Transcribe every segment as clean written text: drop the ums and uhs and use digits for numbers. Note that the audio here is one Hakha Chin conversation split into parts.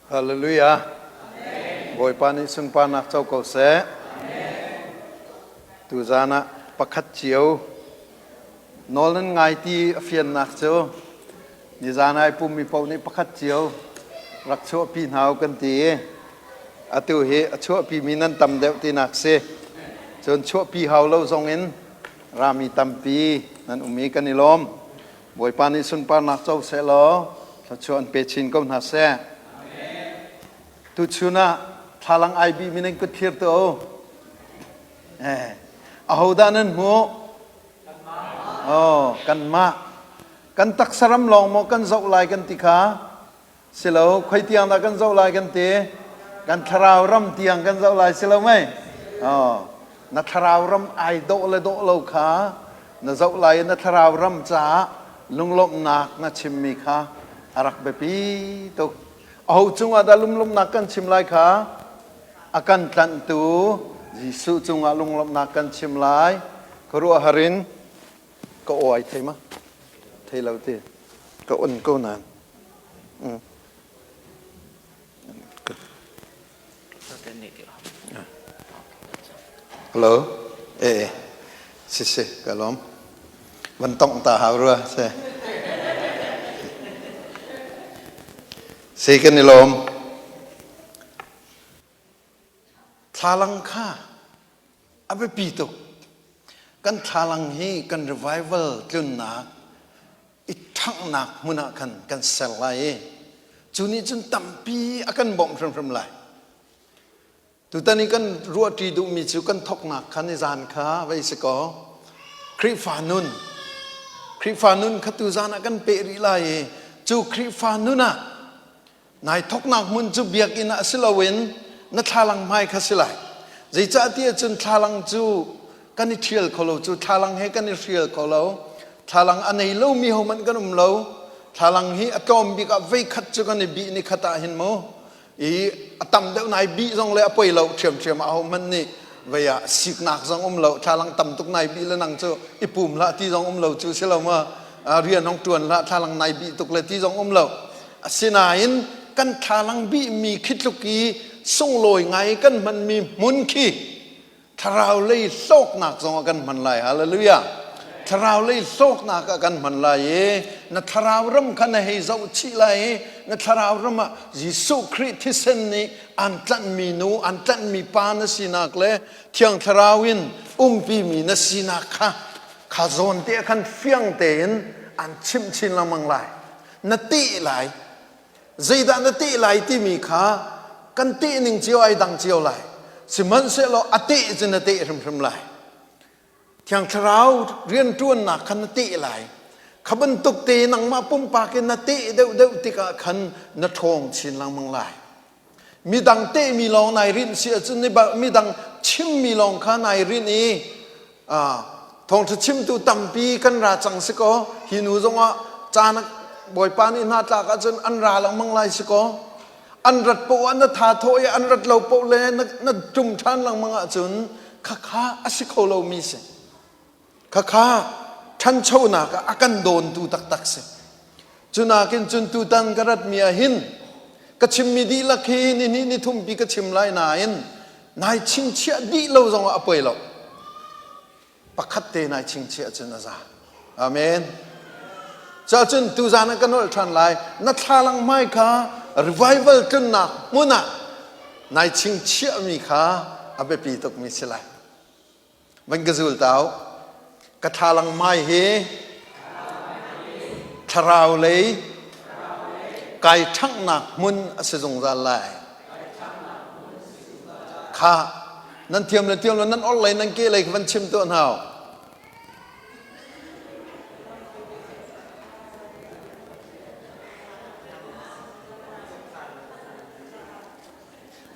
Hallelujah. Bawipa nih sunparnak co ko seh. Tuzan ah pakhat cio nawl nan ngai ti a fiannak cu nizan ai pummi paoh nih pakhat cio rak chuahpi hna u kan ti i atu hi a chuahpimi nan tam deuh tinak si. Cun chuahpi hau lo zong in rami tampi nan um i kan i lawm. Bawipa nih sunparnak co seh law thluachuah an pe chin ko hna seh. Tuchun ah thlalang ai bih mi nan kut thlir tu o. Eh, ahodah nan hmuh? Oh, kanmah. Kan taksaram lawng maw kan zoh lai kan ti kha? Si lo, khoi tiang dah kan zoh lai kan ti? Kan thlarau ram tiang kan zoh lai si lo mei? Oh, na thlarau ram ai dawh le dawh lo kha na zoh lai i na thlarau ram caah lunglawmhnak na chimmi kha a rak biapi tuk. Aho cungah dah lunglawmhnak kan chim lai kha? A kan tlanhtu Jesuh cungah lunglawmhnak kan chim lai. Khuaruahhar in ka aw ai thei ma? Thei lo ti. Ka on ko nain. Hello. Eh, si si, ka lawm. Van tongh ta hau rua, si. Si kan i lawm. Thlalang kha a biapi tuk. Kan thlalang hi kan revival tlunnak i ṭhanghnak hmun ah khan kan ser lai i cu nih cun tampi a kan bawmh hrimhrim lai. Tutan i kan ruahṭi duhmi cu kan thawknak kha nizan kha vei si kaw Khrihfa nun Khrihfa nun kha tuzan ah kan peh rih lai i cu Khrihfa nun ah Nai thawknak hmun cu biakinn ah si loin na thlalang hmai kha si lai. Zeicahtiah cun thlalang cu kan i ṭhial kho lo cu thlalang he kan i hrial kho lo. Thlalang a nei lomi hohmanh kan um lo. Thlalang hi a tlawm bik ah voikhat cu kan i bih ni khat ah hin mu i a tam deuh nai bih zong le a poi lo ṭhiamṭhiam ah hohmanh nih vei ah siknak zong um lo thlalang tam tuk nai bih le nang cu i pum hlah ti zong um lo cu si lo ma rian hong ṭuan hlah thlalang nai bih tuk le ti zong um lo Asinain kan thlalang bihmi khi tluk i sunglawi ngai kan hmanmi hmun khi thlarau lei hlawknak zong ah kan hman lai. Hallelujah. Thlarau lei hlawknak ah kan hman lai i na thlarau ram kha na hei zoh chih lai i na thlarau ram ah Jesuh Khrih thisen nih aan tlanhmi nu, aan tlanhmi pa na sinak le Thiang Thlarau in umpimi na sinak kha kha zawn te ah khan fiang tein aan chimh chin lengmang lai. Na teh lai zeidah na teh lai timi kha kan teh ning cio ai dang cio lai sihmanhsehlaw a teh cu na teh hrimhrim lai thiang thlarau rianṭuannak kha na teh lai kha bantuk te nangmah pumpak in na teh deuhdeuh tikah khan na ṭhawng chin lengmang lai midang tehmi lawng nai rinh si ahcun midang chimmi lawng kha nai rinh i thawngṭha chimtu tampi kan ra cang si kaw hi nu zongah caan bawipa nih hna tlak ahcun an ra lengmang lai si kaw an rat poah na tha thawh i an rat lo poh le na ṭum ṭhan lengmang ahcun khakha a si kho lomi si Khakha ṭhanchonak ah a kan dawntu taktak si. Cunakin cun tutan ka ratmi ah hin ka chimmi dihlak hi nihnih nithumpi ka chim lai nain nai chingchiah dih lo zongah a poi lo. Pakhat te nai chingchiah cun a za. Amen. Cacun tuzan ah ka nolh ṭhan lai. Na thlalang hmai kha revival tlunnak hmun ah nai chingchiahmi kha a biapi tukmi si lai. Van ka zul tau. Ka thlalang mai hi thlarau lei kai ṭhanghnak hmun a si zungzal lai. Kha nan thiam le thiam lo nan or lei nan ke lei van chim tuah hna.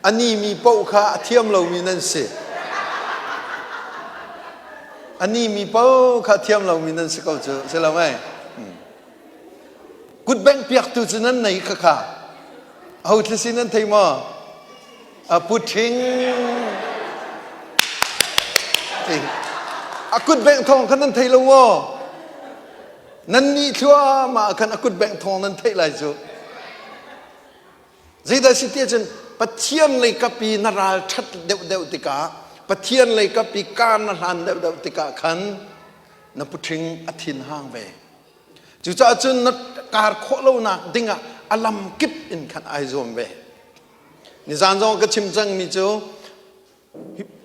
A nimi paoh kha a thiam lomi nan si. A nimi paoh kha a thiam lomi nan si ko cu, si lo mei? Kut bengh piaktu cu nan nei kha kha. Aho thlisi nan thei maw? A puṭhing. A kut bengh thawng kha nan thei lo maw? Nan nih thluahmah khan a kut bengh thawng nan theih lai cu. Zeidah si ti ahcun Pathian lei kap i na ral ṭhat deuhdeuh tikah Pathian lei kap i kar na hlan deuhdeuh tikah khan na puṭhing a thin hang ve. Cucaah cun na kar khawh lonak dingah a lam kip in khan ai zuam ve. Nizan zong ka chim cangmi cu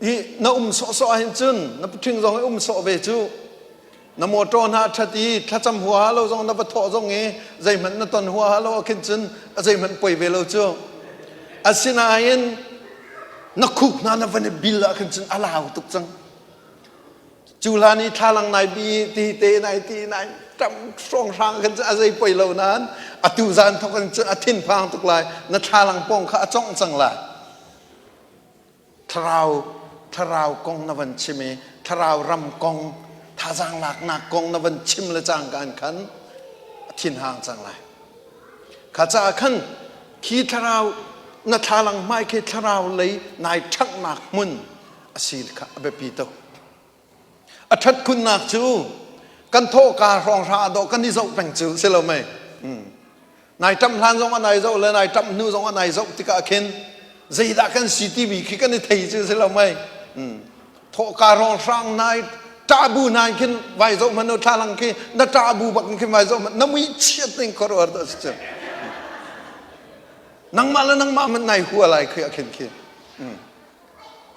hi na um sawhsawh ahhin cun na puṭhing zong i um sawh ve cu na motor hna ṭhat i thlacam huaha lo zong na va thawh zong i zeihmanh na ton huaha lo ahkhin cun a zeihmanh poi ve lo cu. Asinain na khuk hna na van i bil ahkhin cun a lau tuk cang. Cu hlan i thlalang nai bi ti te nai ti nai ṭam hrawnghrang khan cun a zei poi lo nain atu zan thawk in cun a thinphang tuk lai na thlalang pawng kha a congh cang lai. Thlarau thlarau kong na van chim i thlarau ram kong thazaang laknak kong na van chim le cangka in khan a thinhang cang lai. Kha caah khan khi thlarau na thlalang hmai khi thlarau lei nai ṭhanghnak hmun a si kha a biapi tuk. A ṭhat khunnak cu kan thawhka hrawnghrang ah dawh kan i zoh peng cu si lo mei. Nai ṭamh hlan zong ah nai zoh le nai ṭamh hnu zong ah nai zoh tikah khin zeidah kan si timi khi kan i thei cu si lo mei. Thawhka hrawnghrang nai ṭahbu hna khin vai zoh hmanh u thlalang khi na ṭahbu bak khin vai zoh hmanh na mui chiat ning khuaruahhar dah si cu. Nangmah le nangmah hmanh nai hua lai khi ah khin khi.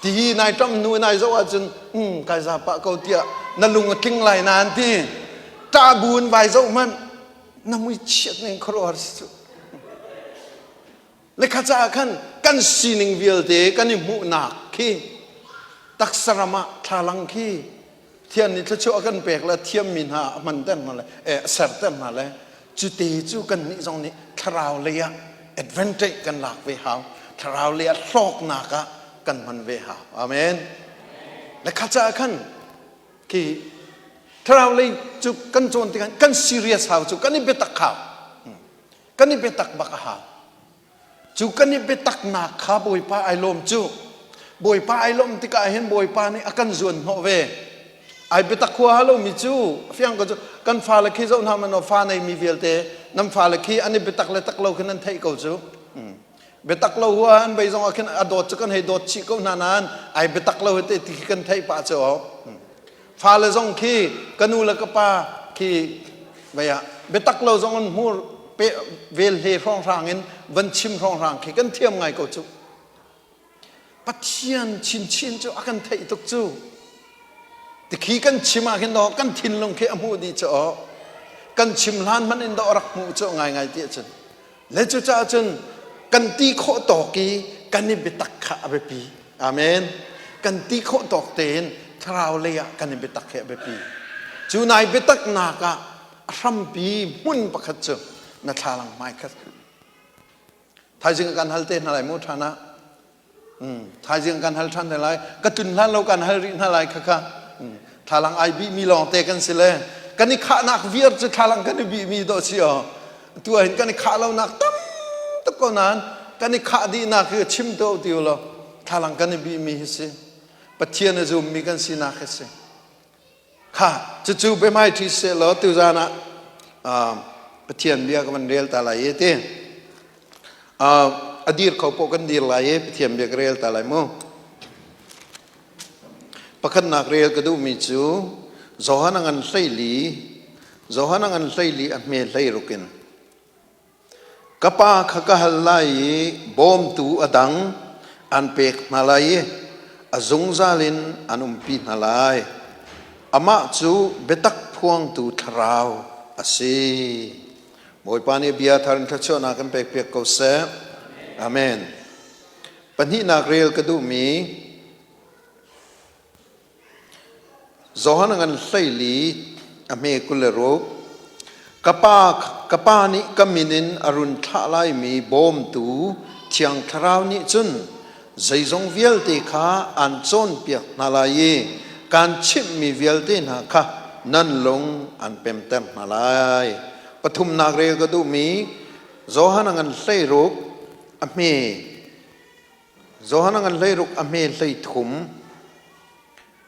Ti nai ṭam hnu nai zoh ahcun um kai za pah ko tiah na lung a tling lai nain ti ṭah bu in vai zoh hmanh na mui chiat ning khuaruahhar si cu. Le kha caah khan kan sining vialte kan i hmuhnak khi taksa ram ah thlalang khi Thian nih thluachuah a kan pek le thiammi hna a hmanter hna le a serter hna le cute cu kannih zong nih thlarau lei ah advantage kan lak ve hau. Thlarau lei ah hlawknak ah kan hman ve hau. Amen. Le kha caah khan khi thlarau lei cu kan cawn tikah kan serious hau cu kan i biatak hau. Kan i biatak bak a hau. Cu kan i biataknak kha Bawipa ai lawm cu. Bawipa ai lawm tikah hin Bawipa nih a kan zuan hnawh ve. Ai biatak huaha lomi cu fiang ko cu kan fale khi zoh hna man fa neimi vialte nan fale khi an i biatak le tak lo khi nan theih ko cu. Biatak lo hua an bei zong ah khin a dawt cu kan hei dawt chih ko hna nain ai biatak lo te ti khi kan theih pah cu. Fale zong khi ka nu le ka pa khi vei ah biatak lo zong an hmur pe vel hle hrawnghrang in van chim hrawnghrang khi kan thiam ngai ko cu. Pathian chinchin cu a kan theih tuk cu. Tikhi kan chim ah khin dawh kan thinlung khi a hmuh dih cu aw. Kan chim hlan hmanh in dawh rak hmuh cu ngaingai ti ahcun. Le cucaah cun kan ti khawh tawk i kan i biatak kha a biapi. Amen. Kan ti khawh tawk tein thlarau lei ah kan i biatak hi a biapi. Cu nai biataknak ah a hrampi hmun pakhat cu na thlalang hmai kha thaizing kan hal te hna lai mu ṭhan ah thaizing kan hal ṭhan te lai ka tlun hlan lo kan hal rih hna lai khakha thlalang ai bih mi lawng te kan si le kan i khahnak viar cu thlalang kan i bih mi dawh si aw tu ah hin kan i khah lonak tam tuk ko nain kan i khah dihnak hi chim to ti law thlalang kan i bih mi hi si Pathian a zum mi kan sinak hi si kha cucu biahmai ṭhi seh law tuzan ah Pathian bia ka van rel ta lai i ti a dir kho poh kan dir lai i Pathian bia ka rel ta lai mu pakhatnak rel ka duhmi cu Johan a ngan 14 Johan a ngan 14 a hme hlei rukin Ka pa kha ka hal lai i bawmtu a dang an pek hna lai i a zungzal in an umpi hna lai. Amah cu biatak phuangtu thlarau a si. Bawipa nih bia thar in thluachuahnak kan pekpiak ko seh. Amen. Pahnihnak rel ka duhmi Johan a ngan 14 a hme 26 Ka pa, ka pa nih ka min in a run thlah laimi bawmtu Thiang Thlarau nih cun zeizong vialte kha aan cawnpiak hna lai i kaan chimhmi vialte hna kha nan lung an pemter hna lai. Pathumnak rel ka duhmi Johan a ngan 16 a hme Johan a ngan 16 a hme 13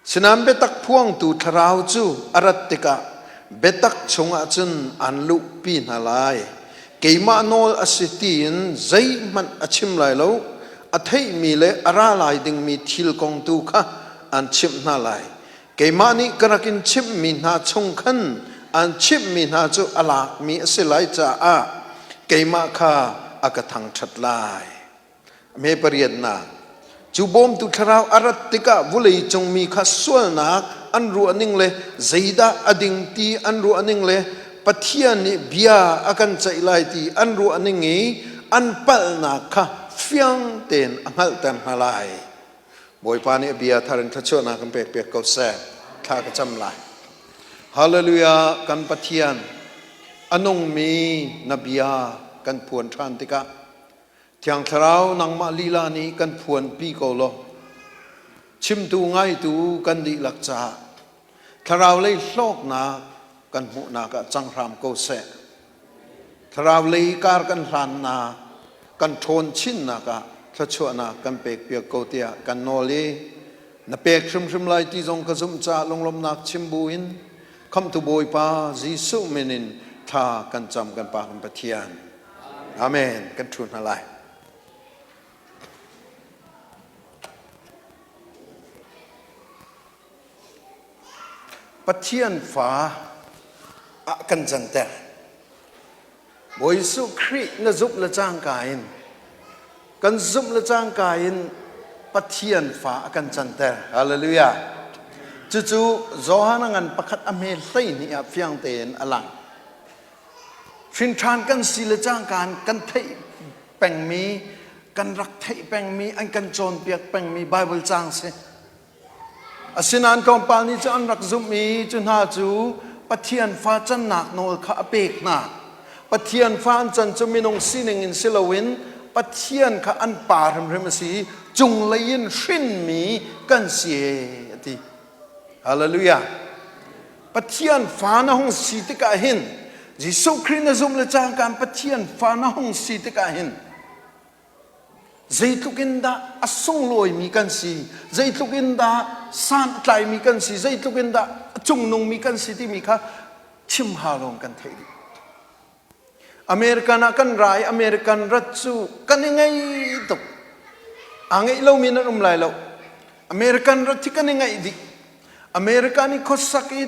Sinain biatak phuangtu thlarau cu a rat tikah biatak chungah cun an luhpi hna lai. Keimah nawl a si tiin zeihmanh a chim lai lo, a theihmi le a ra lai dingmi thil kong tu kha an chimh hna lai. Keimah nih ka rak in chimhmi hna chung khan an chimhmi hna cu a lakmi a si lai caah keimah kha a ka thangṭhat lai. Me pariatnak cu bawmtu thlarau a rat tikah vulei cung mi kha sualnak an ruahning le zeidah a ding ti an ruahning le Pathian nih bia a kan ceih lai ti an ruahning i an palhnak kha fiang tein a hngalhter hna lai. Bawipa nih a bia thar in thluachuahnak kan pek piak ko seh. Thla ka cam lai. Hallelujah kan Pathian a nungmi na bia kan phuan ṭhan tikah Thiang Thlarau nangmah lila nih kan phuanpi ko law chimtu ngaitu kan dihlak caah thlarau lei hlawknak kan hmuhnak ah cang hram ko seh. Thlarau lei kar kan hlannak kan ṭhawn chinnak ah thluachuahnak kan pek piak ko tiah kan nawl i na pek hrimhrim lai ti zong ka zumh caah lunglawmhnak chim buin Khamhtu Bawipa Jesuh min in thla kan cam kan Pa kan Pathian. Amen. Kan ṭhu hna lai. Pathian fa ah kan canter. Bawi Jesuh Khrih na zumh le cangka in kan zumh le cangka in Pathian fa a kan canter. Hallelujah. Cucu Johan a ngan pakhat a hme 12 ah fiang tein a lang. Hrinṭhan kan si le cangka in kan theih pengmi, kan rak theih pengmi, an kan cawnpiak pengmi Bible caang si. Asinain tlawmpal nih cun an rak zumh i cu hna cu Pathian fa cannak nawl kha a pek hna. Pathian fa an can cu minung sining in si loin Pathian kha an pa hrimhrim a si i cunglei in hrinmi kan si a ti. Hallelujah. Pathian fa na hung si tikah hin Jesuh Khrih na zumh le cangka Pathian fa na hung si tikah hin zeitluk in dah a sunglawimi kan si, zeitluk in dah san a tlaimi kan si, zeitluk in dah a cungnungmi kan si timi kha chim ha lawng kan theih dih. American ah kan ra i American rat cu kan i ngei tuk. Aa ngeih lomi nan um lai lo. American rat hi kan i ngaih dih. America nih khuasak i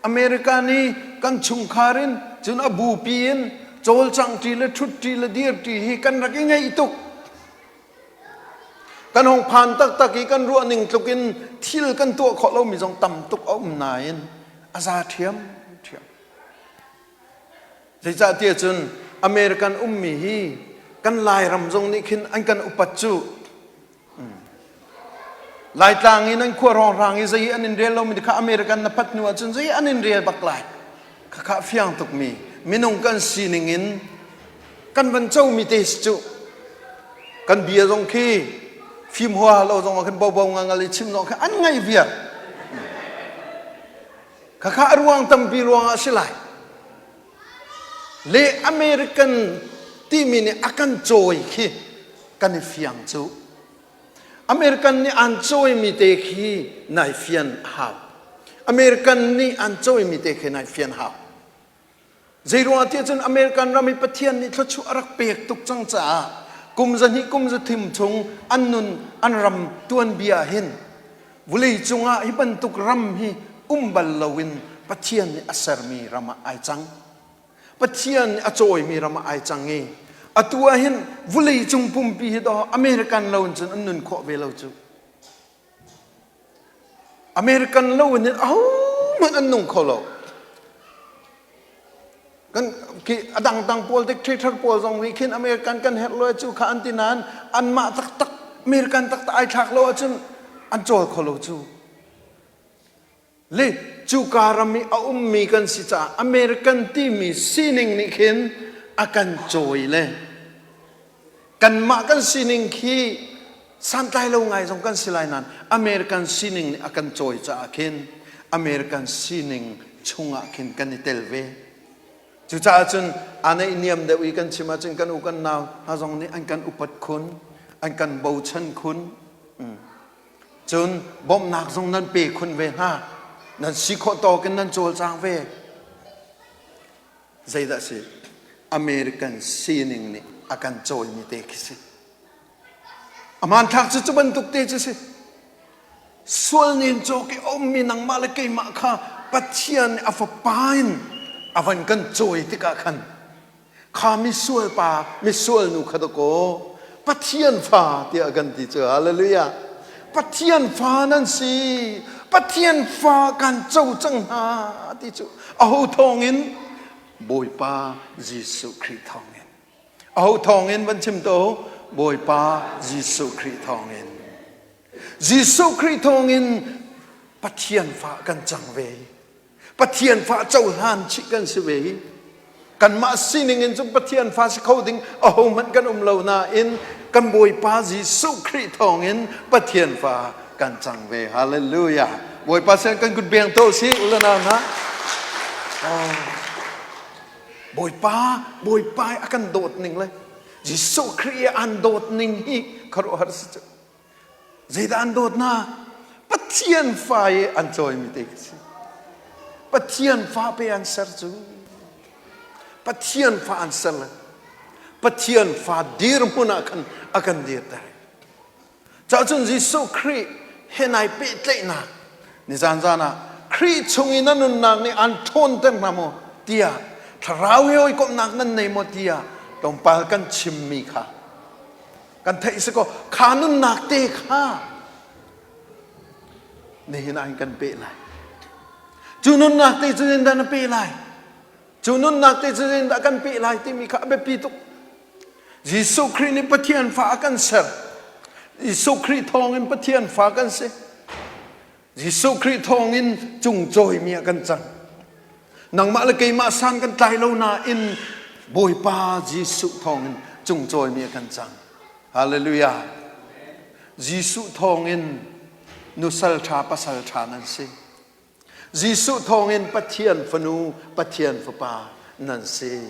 America nih kan chungkhar in cun a bupi in cawlcangh ṭi le ṭhut ṭi le dir ṭi hi kan rak i ngaih tuk. Kan hong phan taktak i kan ruah ning tluk in thil kan tuah khawh lomi zong tam tuk a um nain a za ṭhiam ṭhiam. Zeicahtiah cun American ummi hi kan Lairam zong nih khin an kan upat cu. Laitlang i nan khua rongrang i zei an in rel lomi kha American na phat hnu ahcun zei an in rel bak lai. Khakha fiang tukmi minung kan sining in kan van comi te si cu. Kan bia zong khi fim hua lo zong ah khin bobo ngangal i chim zong khi an ngaih viar. Khakha a ruang tampi ruang ah si lai. Le American timi nih a kan cawi khi kan i fiang cu. American nih an cawimi te khi nai fian a hau. American nih an cawimi te khi nai fian hau. Zeiruangah tiah cun American ram i Pathian nih thluachuah a rak pek tuk cang caah kum zahnih kum zathim chung an nun an ram tuanbia hin vulei cungah hi bantuk ram hi um bal loin Pathian nih a sermi ram ah ai cang. Pathian nih a cawimi ram ah ai cang i atu ah hin vulei cung pumpi hi daw American lo in cun an nun khawh ve lo cu. American lo in hin ahohmanh an nung kho lo. Kan khi a dangdang pawl dictator pawl zong nih khin American kan herh lo cu kha an ti nain anmah taktak American taktak ai thlak lo ahcun an cawl kho lo cu. Le cuka ram i a ummi kan si caah American timi sining nih khin a kan cawi le kanmah kan sining khi santlai lo ngai zong kan si lai nain American sining nih a kan cawi caah khin American sining chungah khin kan i tel ve. Cucaah cun aa naihniam deuh i kan chim ahcun kan u kan nau hna zong nih an kan upat khun, an kan bochan khun. Cun bawmhnak zong nan pe khun ve hna. Nan si khawh tawk in nan cawlcang ve. Zeidah si? American sining nih a kan cawimi te khi si. A hmanthlak cu cu bantuk te cu si. Sual nen cawk i a ummi nangmah le keimah kha Pathian nih a fapa in a van kan cawi tikah khan kha misual pa misual nu kha dakaw Pathian fa tiah kan ti cu hallelujah Pathian fa nan si Pathian fa kan co cang hna ti cu aho thawngin Bawipa Jesuh Khrih thawngin aho thawngin van chim to Bawipa Jesuh Khrih thawngin Jesuh Khrih thawngin Pathian fa kan cang ve Pathian fa cohlan chih kan si ve hi. Kanmah sining in cun Pathian fa si kho ding ahohmanh kan um lo nain kan Bawipa Jesuh Khrih thawngin Pathian fa kan cang ve. Hallelujah. Bawipa sin kan kut beng to si ulanau hna. Oh. Bawipa, Bawipa a kan dawt ning le Jesuh Khrih an dawt ning hi khuaruahhar si cu. Zeidah an dawtnak? Pathian fa i an cawimi te khi si. Pathian fa pe an ser cu. Pathian fa an ser le Pathian fa dirhmun ah khan a kan dirter. Cahcun Jesuh Khrih he nai pehtlaihnak nizan zan ah Khrih chung i na nunnak nih an ṭhawnter hna maw tiah thlarau he hawikomhnak nan nei maw tiah tlawmpal kan chimmi kha Kan theih si ko kha nunnak te kha nihin ah hin kan peh lai. Cu nunnak te cu dah na peh lai? Cu nunnak te cu dah kan peh lai timi kha a biapi tuk. Jesuh Khrih nih Pathian fa a kan ser. Jesuh Khrih thawngin Pathian fa kan si. Jesuh Khrih thawngin cungcawimi ah kan cang. Nangmah le keimah san kan tlai lo nain Bawipa Jesuh thawngin cungcawimi ah kan cang. Hallelujah. Jesuh thawngin nusal ṭha pasal ṭha nan si. Jesuh thawngin Pathian fanu, Pathian fapa nan si.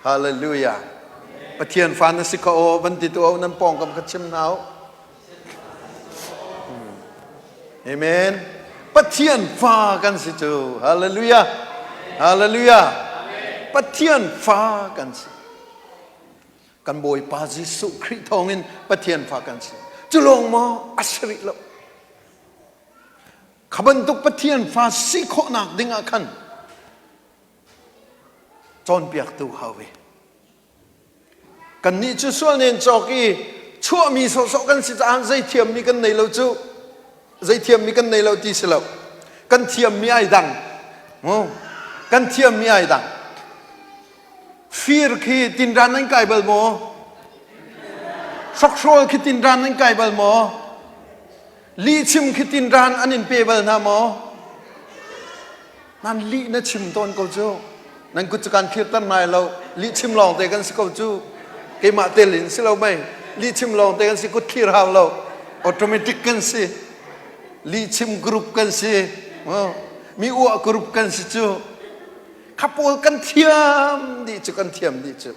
Hallelujah. Pathian fa na si kho aw van ti tu nan pawngkam kha chim hna u. Amen. Pathian fa kan si cu. Hallelujah. Hallelujah. Pathian fa kan si. Kan Bawipa Jesuh Khrih thawngin Pathian fa kan si. Cu lawng maw a si rih lo. Kha bantuk Pathian fa si khawhnak ding ah khan cawnpiaktu hau ve. Kannih cu sual nen cawk i chuahmi sawhsawh kan si caah zei thiammi kan nei lo cu zei thiammi kan nei lo ti si lo. Kan thiammi ai dang. Kan thiammi ai dang. Fir khi tinran nan kai bal maw? Hrokhrawl khi tinran nan kai bal maw? Lihchim khi tinran an in pe bal hna maw? Nan lih na chim tawn ko cu. Nan kut cu kan thirter nai lo. Lih chim lawng te kan si ko cu. Keimah tel in si lo mei. Lih chim lawng te kan si kut thlir hau lo. Automatic kan si. Lih chim group kan si. Mi uah group kan si cu. Kha pawl kan thiam dih cu kan thiam dih cu.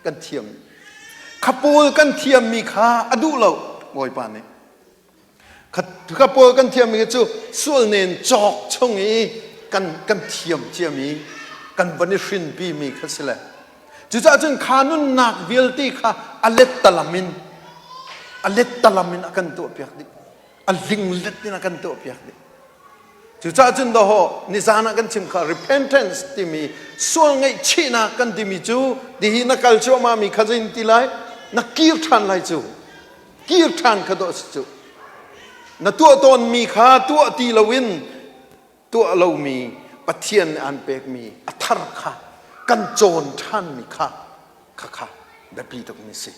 Kan thiam. Kha pawl kan thiammi kha a duh lo Bawipa nih. Kha pawl kan thiammi cu sual nen cawk chung i kan kan thiam ciami kan van i hrinpi mi kha si le cucaah cun kha nunnak vialte kha a lettalam in a lettalam in a kan tuahpiak dih a linglet in a kan tuahpiak dih cucaah cun dawhawh nizan ah kan chim kha repentance timi sual ngaihchihnak kan timi cu tihi na kal cuahmah mi kha zein ti lai na kir ṭhan lai cu Kir ṭhan kha dawh si cu. Na tuah tawnmi kha tuah ti loin tuah lomi Pathian nih aan pekmi a thar kha kan cawn ṭhanmi kha khakha biapi tukmi si.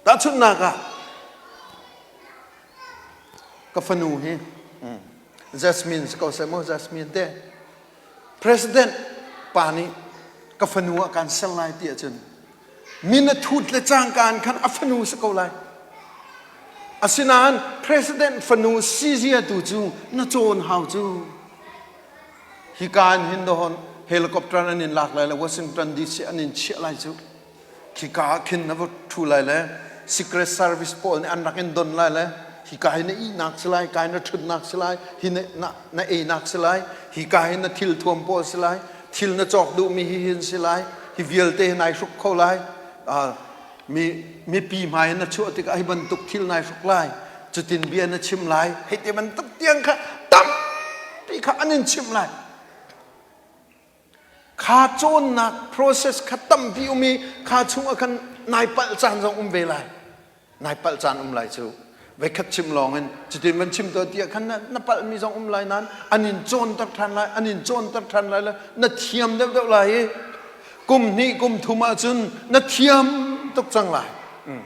Tahchunhnak ah ka fanu hi Jasmine si ko seh mu Jasmine te President pa nih ka fanu ah kaan ser lai ti ahcun min a thut le cangka in khan a fanu si ko lai. Asinain president fanu sizia tu cu na cawn hau cu. Hika in hin dahon helicopter an in lak lai le Washington DC an in chiah lai cu. Khika ah khin na va ṭhu lai le Secret Service pawl nih an rak in don lai le hika hi na ihnak si lai, kai na ṭhutnak si lai, hi na, na, na einak si lai, hika hi na thilthuam pawl si lai. Thil na cawk duhmi hi hin si lai. Hi vialte hi nai hruk kho lai. Mi mipi hmai in na chuah tikah hi bantuk thil nai hruk lai. Cutin bia na chim lai. Hei ti bantuk tiang kha tampi kha an in chimh lai. Kha cawnnak process kha tampi um i kha chungah khan nai palh caan zong um ve lai. Nai palh caan um lai cu. Voikhat chim lawng in cutin van chim tuah tiah khan na, na palhmi zong um lai nain an in cawnter ṭhan lai, an in cawnter ṭhan lai le na thiam deuhdeuh lai i kum hnih kum thum ahcun na thiam tuk cang lai. Mm.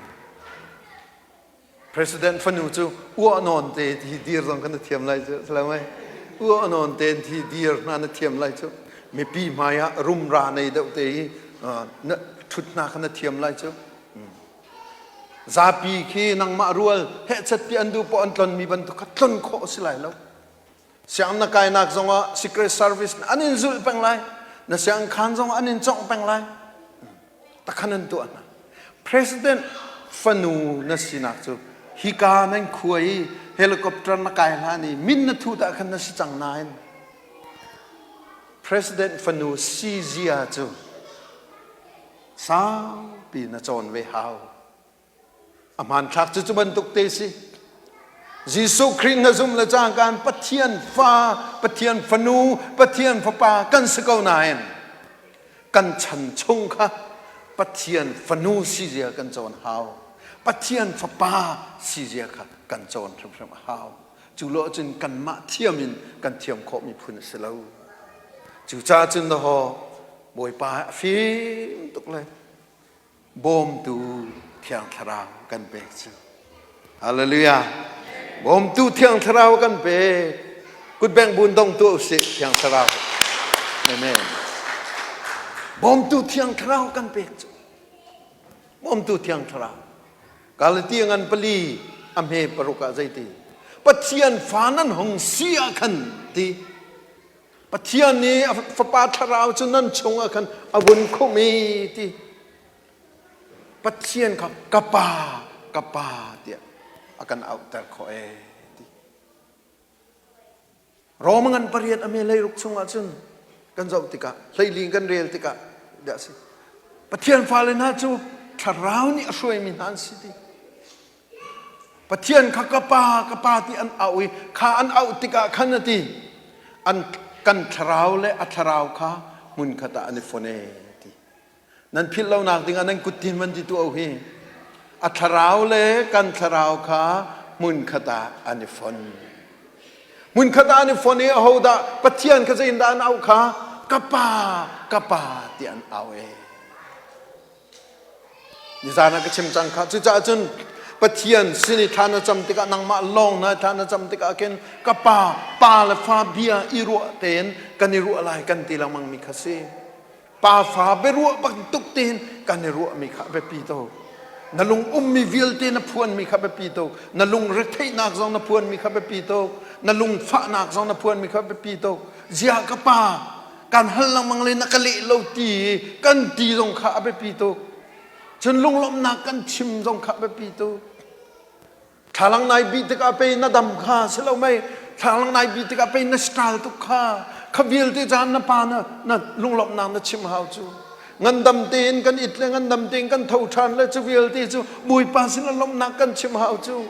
President fanu cu uah nawn te thi dir zong kha na thiam lai cu salamai uah nawn te thi dir hna na thiam lai cu mipi hmai ah rumra nei deuh te hi na thut hna kha na thiam lai cu zapi khi nangmah rual hehchet ti an duh poh an tlon mi bantuk kha tlon khawh si lai lo siang na kainak zongah secret service an in zulh peng lai na siang khan zong an in congh peng lai takhan an tuah hna president fanu na sinak cu hika nan khua i helicopter na kai hlan i min na thu dah khan na si cang nain president fanu si zia cu saupi na cawn ve hau A hmanthlak cu cu bantuk te si. Jesuh Khrih na zum le cangkaan Pathian fa, Pathian fanu, Pathian fapa kan si ko nain kan chan chung kha Pathian fanu si zia kan cawn hau. Pathian fapa si zia kha kan cawn hrimhrim a hau. Cu lo cun kanmah thiam in kan thiam khawhmi phun a si lo. Cucaah cun dahaw Bawipa a fim tuk le bawmtu Thiang Thlarau kan pek cu. Hallelujah. Bawmtu Thiang Thlarau kan pek. Kutbeng bun dong tu usih Thiang Thlarau. Amen. Bawmtu Thiang Thlarau kan pek cu. Bawmtu Thiang Thlarau. Galati ngan pali a hme paruk ah zeiti. Pathian fa nan hung si ah khan ti. Pathian nih a Fapa Thlarau cu nan chungah khan a vun khumh i ti Pathian kha ka Pa ka Pa tiah a kan auhter khawh ee ti. Rome ngan pariat a me leiruk chungah cun kan zoh tikah hleili kan rel tikah dah si Pathian fale hna cu thlarau nih a hruaimi hna an si ti. Pathian kha ka pa ka pa ti an auh i kha an auh tikah khan a ti an kan thlarau le a thlarau kha hmunkhat ah an i fon e ti nan philh lonak dingah nan kuttin van ti tuah hi a thlarau le kan thlarau kha hmunkhat ah an i fon hmunkhat ah an i fon i ahodah Pathian kha zeitindah an auh kha ka pa ka pa ti an au e Nizan ah ka chim cang kha. Cucaah cun Pathian sin i thla na cam tikah nangmah lawng na thla na cam tikah khin ka pa pa le fa bia i ruah tein kan i ruah lai kan ti lengmang mi kha si. Pa fa biaruah bantuk tein kan i ruah mi kha biapi to. Na lung ummi vialte na phuan mi kha biapi to. Na lung retheihnak zong na phuan mi kha biapi to. Na lung fahnak zong na phuan mi kha biapi to. Ziah ka pa kan hal lengmang le na ka leh lo ti kan ti zong kha a biapi tuk cun lunglawmhnak kan chim zong kha a biapi tuk thlalang nai bih tikah pei na dam kha si lo mei thlalang nai bih tikah pei na style tuk kha kha vialte caan na pa na na lunglawmhnak na chim hau cu ngandam tein kan it le ngandam tein kan tho ṭhan le cu vialte cu Bawipa sin lawmhnak kan chim hau cu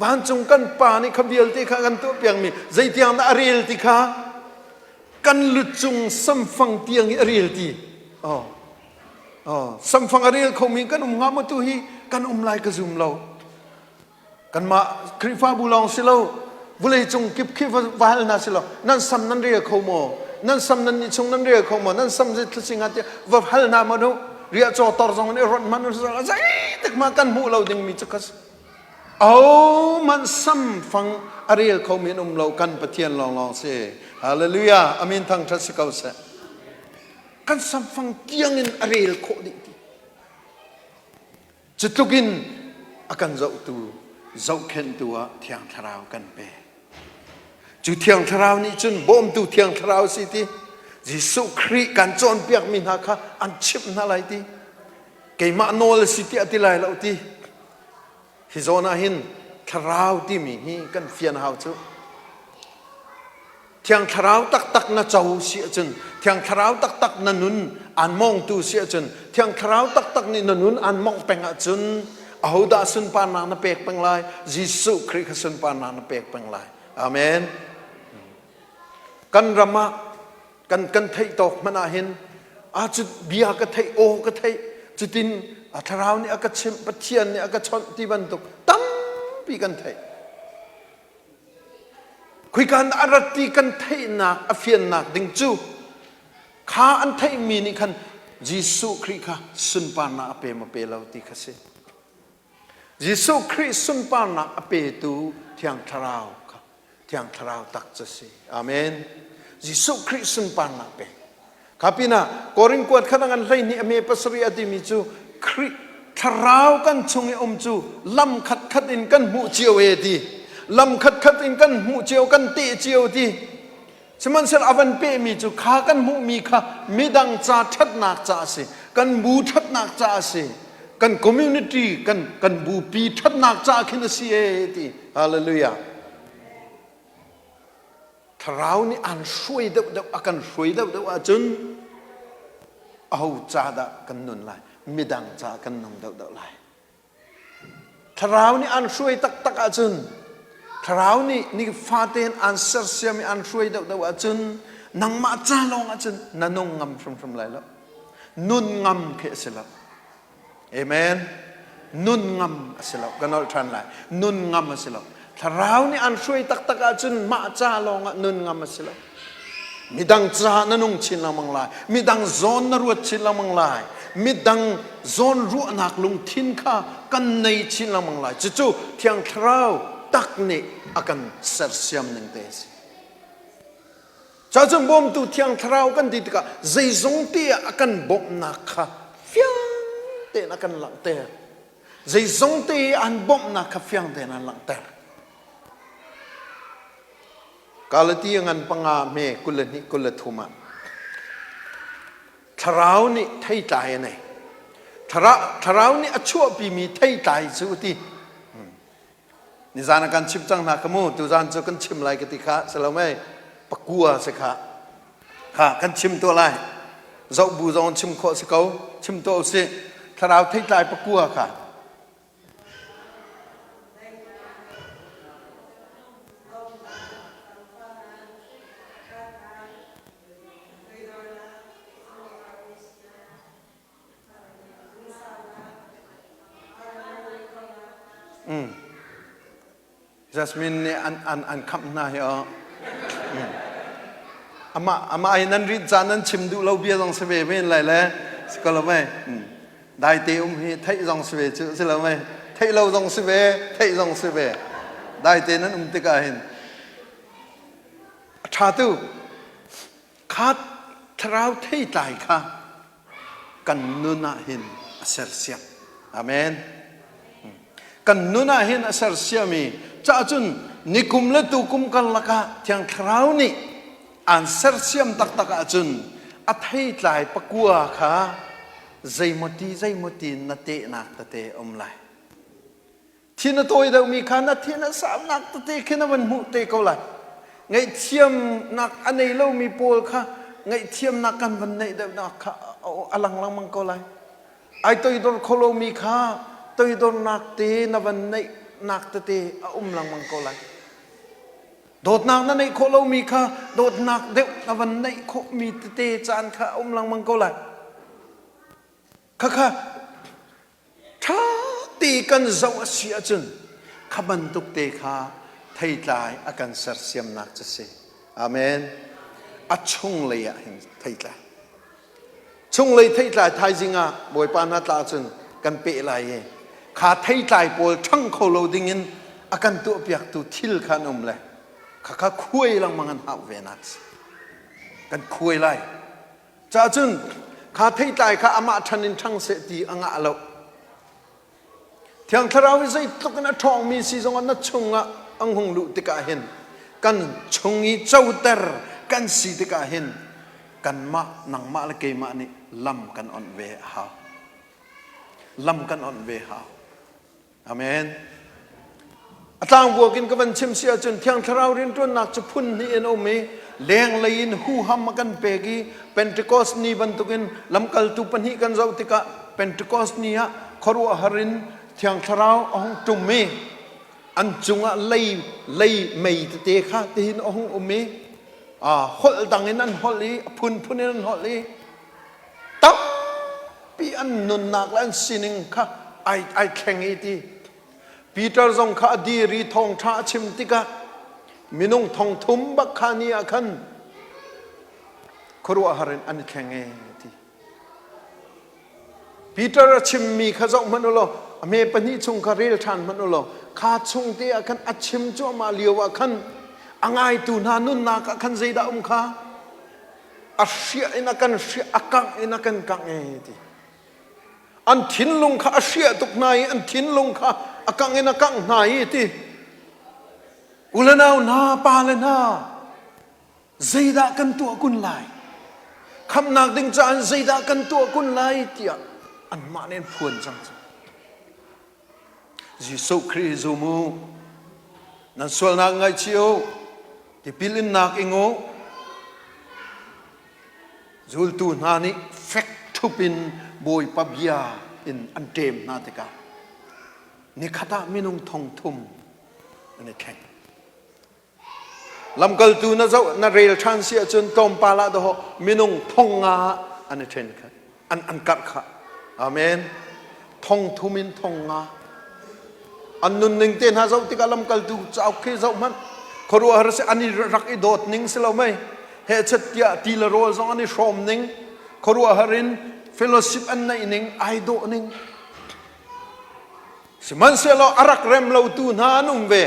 vancung kan pa nih kha vialte kha kan tuah piakmi zeitiang dah a rel ti kha Kan lucung samfang tiang i a rel ti. Oh. Oh, samfang a rel khomi kan um hnga maw tu hi kan um lai ka zum lo. Kanmah Khrihfabu lawng si lo, vawleicung kip khi va hal hna si lo. Nan sam nan rel kho maw? Nan sam nan nih chung nan rel kho maw? Nan sam zei thil singa tiah va hal hna maw nu? Riah caw tor zong in i ronh hmanh zeitik ma kan hmuh lo dingmi cu ka Ahohmanh samfang a rel khomi an um lo kan Pathian lawnglawng si. Hallelujah. Amin thangṭhat si ko seh. Kan samfang tiangin a rel khawh dih ti. Cu tluk in a kan zohtu, zohkhenhtu ah Thiang Thlarau kan pek. Cu Thiang Thlarau nih cun bawmtu Thiang Thlarau si ti. Jesuh Khrih kan cawnpiakmi hna kha an chimh hna lai ti. Keimah nawl a si tiah ti lai lo ti. Hi zawn ah hin thlarau timi hi kan fian hau cu. Thiang Thlarau taktak na co si ahcun, Thiang Thlarau taktak na nun aan mawngtu si ahcun, Thiang Thlarau taktak nih na nun aan mawngh peng ahcun, ahodah sunparnak na pek peng lai? Jesuh Khrih kha sunparnak na pek peng lai. Amen. Kan ram ah kan kan theih tawk hmanh ah hin a cu bia ka theih aw ka theih cutin a thlarau nih a ka chimh Pathian nih a ka chawnh ti bantuk tampi kan theih. Khuikan a rat ti kan theihnak a fiannak ding cu kha an theihmi nih khan Jesuh Khrih kha sunparnak a pe maw pe lo ti kha si. Jesuh Khrih sunparnak a petu Thiang Thlarau kha Thiang Thlarau tak cu si. Amen. Jesuh Khrih sunparnak pe. Kha pinah Korin kuat kha ngan 12 a me pasarih a timi cu Khrih thlarau kan chung i um cu lam khat khat in kan hmuh cio e ti lam khat khat in kan hmuh cio kan teh cio ti sihmanhsehlaw a van pehmi cu kha kan hmuhmi kha midang ca ṭhatnak ca a si kan bu ṭhatnak ca a si kan community kan kan bupi ṭhatnak ca khin a si e ti hallelujah Thlarau nih aan hruai deuhdeuh a kan hruai deuhdeuh ahcun aho ca dah kan nun lai midang ca kan nung deuhdeuh lai Thlarau nih aan hruai taktak ahcun Thlarau nih nifa tein aan sersiam i aan hruai deuhdeuh ahcun nangmah ca lawng ahcun na nung ngam hrimhrim lai lo nun ngam khi a si lo Amen. Nun ngam a si lo. Ka nolh ṭhan lai. Nun ngam a si lo. Thlarau nih an hruai taktak ahcun mah ca lawngah nun ngam a si lo. Midang ca na nung chin lengmang lai. Midang zawn na ruat chin lengmang lai. Midang zawn ruahnak lungthin kha kan nei chin lengmang lai. Cucu Thiang Thlarau tak nih a kan sersiam ning te a si. Cacun bawmtu Thiang Thlarau kan ti tikah zeizong te ah a kan bawmhnak kha fiang tein a kan langhter. Zeizong te i an bawmhnak kha fiang tein an langhter. Galati ngan panga hme 22 23 ah Thlarau nih theitlai a nei. Thlarau nih a chuahpimi theitlai cu ti. Nizan ah kan chim cang hna ka mu tuzan cu kan chim lai ka ti kha si lo mei pakua si kha kha kan chim tuah lai zoh bu zong chim khawh si ko chim tuah usih thlarau theitlai pakua kha Mm. Jasmine nih an an an khamh hna hi aw. Mm. Amah amah hi nan rit caan nan chim duh lo bia zong si ve men lai le si ko lo mei. Mm. Dai te um hi theih zong si ve cu si lo mei. Theih lo zong si ve, theih zong si ve. Dai te nan um tikah hin a ṭha tu kha thlarau theitlai kha kan nun ah hin a sersiam. Amen. Kan nun ah hin a sersiam i cahcun nikum le tukum karlak ah Thiang Thlarau nih aan sersiam taktak ahcun a theitlai pakua kha zeimawti zeimawti na tehnak tete um lai. Thin a tawi deuhmi kha na thin a saunak tete khi na van hmuh te ko lai. Ngaihthiamnak a nei lomi pawl kha ngaihthiamnak kan van neih deuhnak kha a lang lengmang ko lai. Ai toidor kho lomi kha toidornak te na van neihnak tete a um lengmang ko lai. Dawtnak na neih khawh lomi kha dawtnak deuh na van neih khawhmi tete caan kha a um lengmang ko lai. Khakha ṭha te kan zoh a si ahcun kha bantuk te kha theitlai a kan sersiamnak cu si. Amen. A chunglei ah hin theitlai. Chunglei theitlai thaizing ah Bawipa hna tla cun kan peh lai i kha theitlai pawl ṭhang kho lo dingin a kan tuahpiaktu thil kha an um le khakha khuai lengmang an hauh ve nak si. Kan khuai lai. Cahcun kha theitlai kha amah ṭhan in ṭhang seh ti a ngah lo. Thiang Thlarau hi zeitluk in a ṭhawngmi si zongah na chungah ang hung luh tikah hin kan chung i coter kan si tikah hin kanmah nangmah le keimah nih lam kan onh ve a hau. Lam kan onh ve hau. Amen. A tlangvuak in ka van chim si ahcun Thiang Thlarau rianṭuannak cu phun hnih in a um i lenglei in huham a kan pek i Pentecost ni bantukin lamkaltu pahnih kan zoh tikah Pentecost ni ah khuaruahhar in Thiang Thlarau a hung ṭum i an cungah lei lei mei tete kha tihin a hung um i holh dang in an holh i a phunphun in an holh i tampi an nunnak le an sining kha ai ai thleng i ti Peter zong kha a dir i thawngṭha a chim tikah minung thong thum bak kha ni ah khan khuaruahhar in an i thleng e ti. Peter a chimmi kha zoh hmanh u law a hme pahnih chung kha rel ṭhan hmanh u law kha chung te ah khan a chim cuahmah lio ah khan a ngaitu hna nunnak ah khan zeidah um kha a hriah in a kan hriah a kangh in a kan kangh e ti. An thinlung kha a hriah tuk hna i an thinlung kha a kangh in a kangh hna i ti. U le nau hna, pa le hna, zeidah kan tuah kun lai? Khamhnak ding caah zeidah kan tuah kun lai tiah anmah nih an phuan cang cu. Jesuh Khrih zum u. Nan sualnak ngaihchih u. Tipil innak ing u. Zultu hna nih fek ṭhup in Bawipa bia in an ṭem hna tikah nikhat ah minung thong thum an i thleng. Lamkaltu na zoh na rel ṭhan si ahcun tlawmpal ah dawh minung thong nga an i ṭhen kha an an karh kha. Amen. Thong thum in thong nga. An nunning te hna zoh tikah lamkaltu cauk khi zoh hmanh khuaruahhar si an i rak i dawt ning si lo mei hehchet tiah ti le rawl zong an i hrawm ning khuaruahhar in fellowship an neih ning ai dawh ning sihmanhsehlaw a rak rem lotu hna an um ve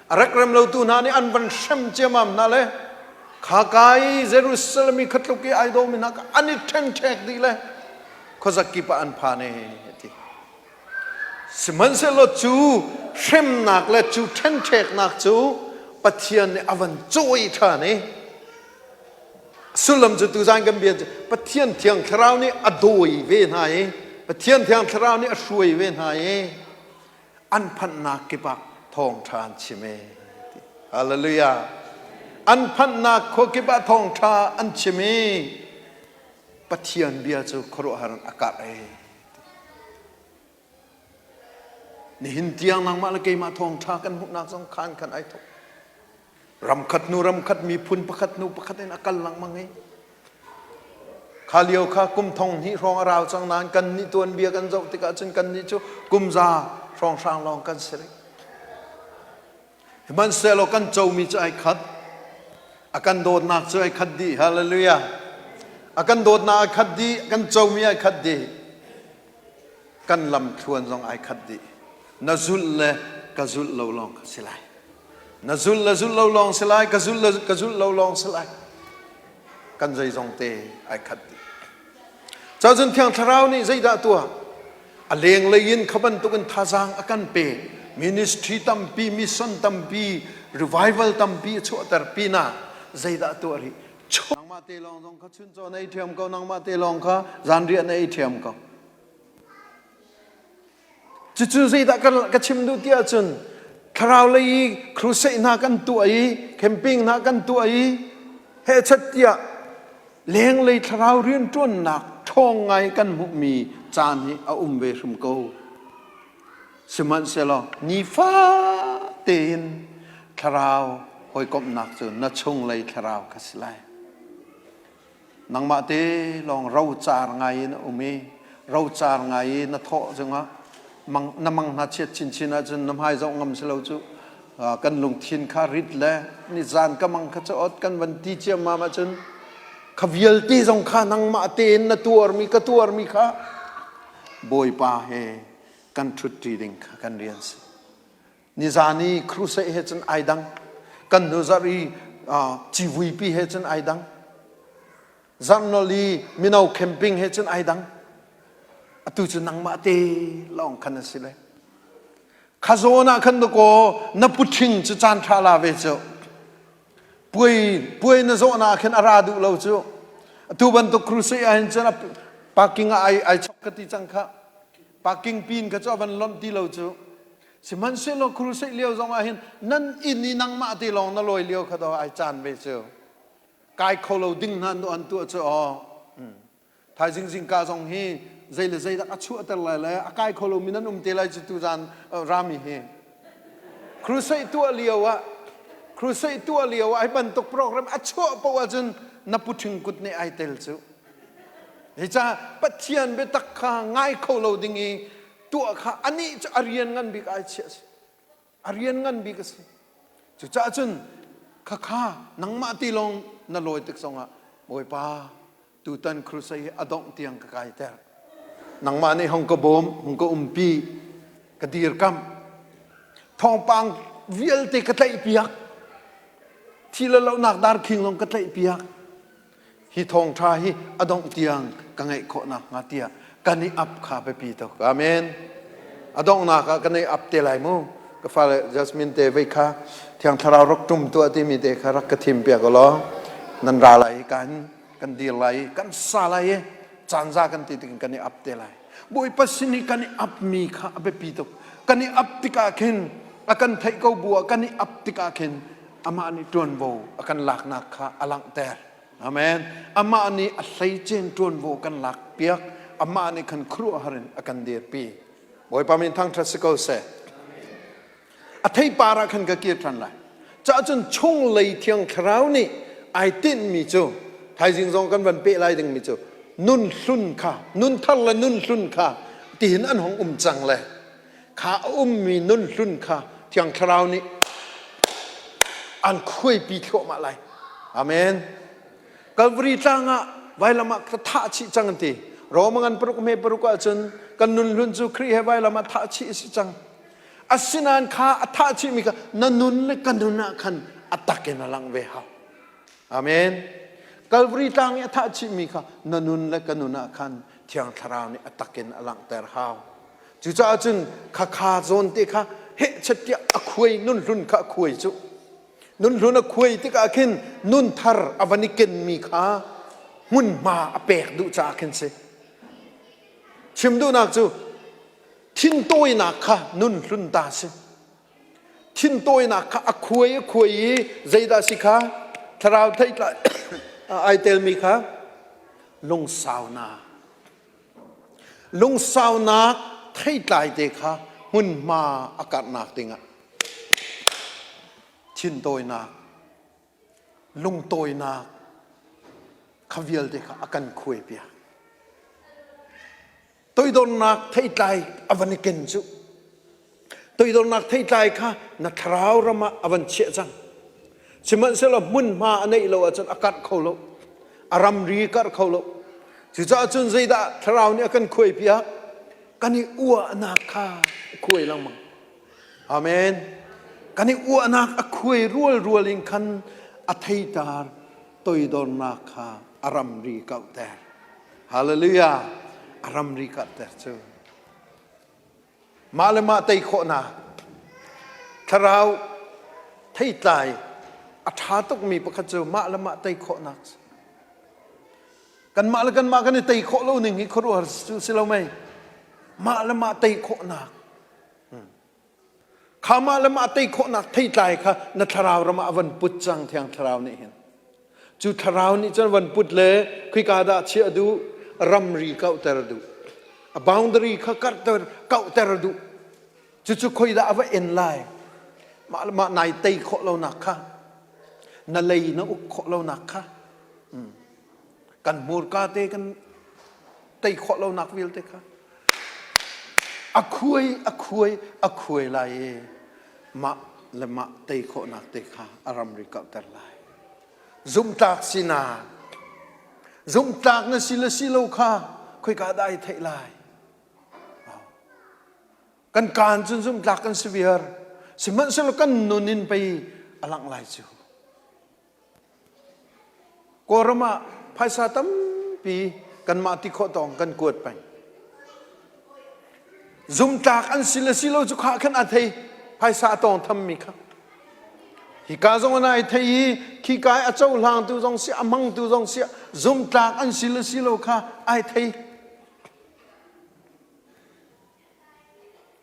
a rak rem lotu hna nih an van hrem ciamam hna le khaka i Jerusalem i khatluk i ai dawmi hna an i ṭhenṭhek dih le khuazakip ah an phan e ti Sihmanhsehlaw cu hremnak le cu ṭhenṭheknak cu Pathian nih a van cawi ṭhan i sullam cu tuzan kan bia cu Pathian Thiang Thlarau nih a dawi ve hna i Pathian Thiang Thlarau nih a hruai ve hna i an phanhnak kip ah thawngṭha an chim e. Hallelujah. An phanhnak khua kip ah thawngṭha an chim i Pathian bia cu khuaruahhar in a karh e. Nihin tiang nangmah le keimah thawngṭha kan hmuhnak zong khan khan ai thawk. Ramkhat hnu ramkhat miphun pakhat hnu pakhat in a kal lengmang i kha lio kha kum thong hnih hrawng a rau cang nain kan nih tuanbia kan zoh tikah cun kan nih cu kum za hrawnghrang lawng kan si rih. Hmanhsehlaw kan comi cu ai khat. A kan dawtnak cu ai khat dih. Hallelujah. A kan dawtnak ai khat dih. Kan comi ai khat dih. Kan lamthluan zong ai khat dih. Na zulh le ka zulh lo lawng ka si lai. Na zulh le zulh lo lawng si lai. Ka zulh le ka zulh lo lawng si lai. Kan zeizong te ai khat dih. Cun Thiang Thlarau nih zeidah tuah? A lenglei in kha bantukin thazaang a kan pe. Ministry tampi, mission tampi, revival tampi a chuahter pinah zeidah tuah rih? Nangmah te lawng zong kha chuncaw na ei ṭhiam ko, nangmah te lawng kha zanriah na ei ṭhiam ko. Cucu zeidah ka chim duh ti ahcun thlarau lei i crusade hna kan tuah i camping hna kan tuah i hehchat tiah lenglei thlarau rianṭuannak ṭhawng ngai kan hmuhmi caan hi a um ve hrim ko. Sihmanhsehlaw nifa tein thlarau hawikomhnak cu na chunglei thlarau kha si lai. Nangmah te lawng rocar ngai in a um i rocar ngai i na thawh zongah mang, na mang hna chiat chinchin ahcun na hmai zoh ngam si lo cu kan lungthin kha rit le nizan ka mang kha cu ot kan van ti ciammam ahcun kha vialte zong kha nangmah tein na tuarmi ka tuarmi kha Bawipa he kan ṭhutṭi ding kha kan rian si. Nizan i crusade he cun ai dang. Kan hnu zarh i civuipi he cun ai dang. Zarhnol i mino camping he cun ai dang. Atu cu nangmah te lawng khan a si le. Kha zawn ah khan dakaw na puṭhing cu caan ṭha la ve cu. Puai puai na zawh na khin a ra duh lo cu. Atu bantuk crusade ah hin cun parking ah ai ai chok ka ti cang kha. Parking pin kha cu a van lonh ti lo cu. Sihmanhsehlaw crusade lio zong ah hin nan inn i nangmah te lawng na lawi lio kha do ai caan ve cu. Kai kho lo ding hna an tuah cu aw. Thaizing zingka zong hi zei le zei dak a chuahter lai le a kai kho lomi nan um te lai cu tuzan rami hi. Crusade tuah lio ah crusade tuah lio ah hi bantuk program a chuah poah ahcun na puṭhing kut nih ai tel cu. Hi ca Pathian biatak kha ngai kho lo ding i tuah kha anih cu a rian ngan bik ai chiah si. A rian ngan bik a si. Cucaah cun khakha nangmah ti lawng na lawi tik zongah Bawipa tutan crusade hi a dongh tiang ka kaiter. Nangmah nih hong ka bawm, hong ka umpi, ka dirkamh. Thawngpang vialte ka tlaihpiak. Thi le lohnak darkhing zong ka tlaihpiak. Hi thawngṭha hi a dongh tiang ka ngeih khawh nakhnga tiah kan i ap kha biapi tuk. Amen. A donghnak ah kan i ap te lai mu. Ka fale Jasmine te vei kha Thiang Thlarau rak ṭum tuah timi te kha rak ka thim piak law nan ra lai i kan kan dir lai i kan sa lai i caan za kan ti tik kan i ap te lai. Bawipa sin i kan i apmi kha a biapi tuk. Kan i ap tikah khin a kan theih ko bu ah kan i ap tikah khin amah nih ṭuanvo a kan laknak kha a langhter. Amen. Amah nih a hleicen ṭuanvo kan lak piak. Amah nih khan khuaruahhar in a kan dirpi. Bawipa min thangṭhat si ko seh. A theipar ah khan ka kir ṭhan lai. Cah cun chunglei thiang thlarau nih ai tinhmi cu thaizing zong kan van peh lai dingmi cu nun hlun kha nun thar le nun hlun kha tihin an hong um cang le kha a ummi nun hlun kha thiang thlarau nih an khuaipi thluahmah lai. Amen. Calvary tlang ah vailam ah ka thah chih cang an ti. Roma ngan paruk hme paruk ahcun kan nun hlun cu Khrih he vailam ah thah chih a si cang. Asinain kha a thah chihmi kha na nun le ka nun ah khan a tak in a lang ve hau. Amen. Calvary tlang i a thah chihmi kha na nun le ka nun ah khan Thiang Thlarau nih a tak in a langhter hau. Cucaah cun khakha zawn te kha hehchet tiah a khuai nun hlun kha a khuai cu. Nun hlun a khuai tikah khin nun thar a van i kenmi kha hmunhma a pek duh caah khin si. Chim duhnak cu thintawinak kha nun hlun ta si. Thintawinak kha a khuai a khuai i zeidah si kha thlarau theihtlai ai telmi kha lungsaunak. Lungsaunak theitlai te kha hmunhma a karhnak dingah thintawinak, lungtawinak kha vialte kha a kan khuai piak. Toidornak theitlai a van i ken cu. Toidornak theitlai kha na thlarau ram ah a van chiah cang. Sihmanhsehlaw hmunhma a neih lo ahcun a karh kho lo. A ramri karh kho lo. Cucaah cun zeidah thlarau nih a kan khuai piak? Kan i uahnak kha a khuai lengmang. Amen. Kan i uahnak a khuai rual rual in khan a theitar toidornak kha a ramri kauhter. Hallelujah. A ramri kauhter cu. Mah le mah tei khawhnak thlarau theitlai a ṭha tukmi pakhat cu mah le mah tei khawhnak kanmah le kanmah kan i tei khawh lo ning hi khuaruahhar cu si lo mei mah le mah tei khawhnak Kha mah le mah tei khawhnak theitlai kha na thlarau ram ah a van put cang thiang thlarau nih hin. Cu thlarau nih cun van put le khika dah chiah duh ramri kauhter duh. A boundary kha karhter kauhter duh. Cucu khoi dah a va en lai. Mah le mah nai tei khawh lonak kha na lei na uk khawh lonak kha kan hmurka te kan tei khawh lonak vialte kha a khuai a khuai a khuai lai i mah le mah tei khawhnak te kha a ramri kauhter lai zumhtlak sinak zumhtlak na si le si lo kha khoika dah ai theih lai kan kaan cun zumhtlak kan si viar sihmanhsehlaw kan nun in pei a langh lai cu Kawlram ah phaisa tampi kanmah ti khawh tawng kan kuat peng. Zumtlak an si le si lo cu kha khan a thei phaisa a tawng thammi kha. Hika zong an ai thei i khika i a cohlangtu zong si a hmangtu zong si zumtlak an si le si lo kha ai thei.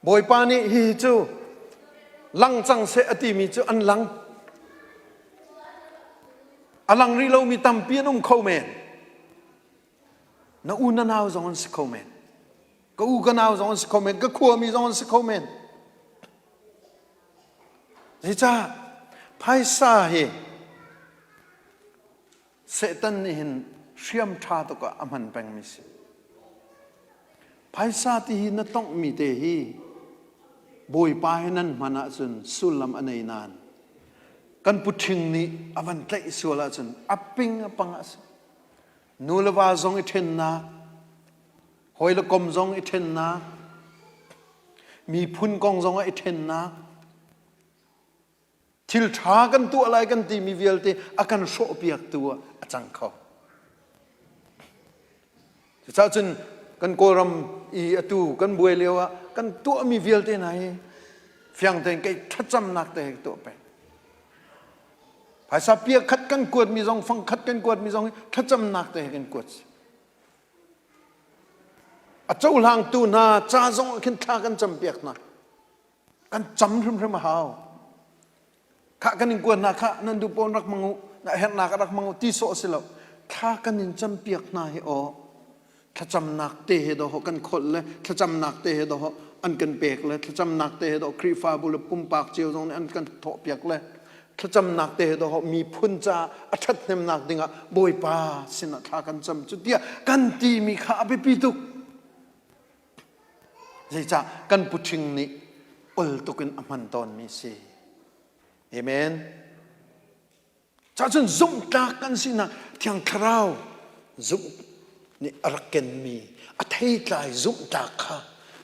Bawipa nih hihi cu. Lang cang seh a timi cu an lang. A lang rih lomi tampi an um kho men. Na u na nau zong an si kho men. Ka u ka nau zong an si kho men. Ka khuami zong an si kho men. Zeicah phaisa hi Satan nih hin hriam ṭha tuk ah a hman pengmi si. Phaisa ti hi na tonghmi te hi Bawipa he nan hman ahcun sullam a nei nain kan puṭhing nih a van tlaih sual ahcun a ping a pang a si. Nu le va zong i ṭhennak, hawi le kom zong i ṭhennak, miphun kong zong ah i ṭhennak, Thil ṭha kan tuah lai kan timi vialte a kan hrawhpiaktu ah a cang kho. Cucaah cun kan Kawlram i atu kan buai lio ah kan tuahmi vialte hna hi fiang tein kei thlacamnak te he tuah peng. Phaisa pia khat kan kuatmi zong fang khat kan kuatmi zong hi thlacamnak te he kan kuat si. A cohlangtu hna ca zong ah khin thla kan campiak hna. Kan cam hrimhrim a hau. Khah kan in kuat hna khah nan duh pawn rak hmang u, na herhnak rak hmang u ti sawh si lo. Thla kan in campiak hna hi aw thlacamnak te he dawh kan kholh le thlacamnak te he dawh an kan pek le thlacamnak te he dawh Khrihfabu le pumpak cio zong nih an kan thawhpiak le thlacamnak te he dawh miphun caah a ṭhathnemnak dingah Bawipa sinah thla kan cam cu tiah kan timi kha a biapi tuk. Zeicah kan puṭhing nih ol tuk in a hman tawnmi si. Amen. Cahcun zumhtlak kan sinak Thiang Thlarau zumh nih a rak kenmi a theitlai zumhtlak kha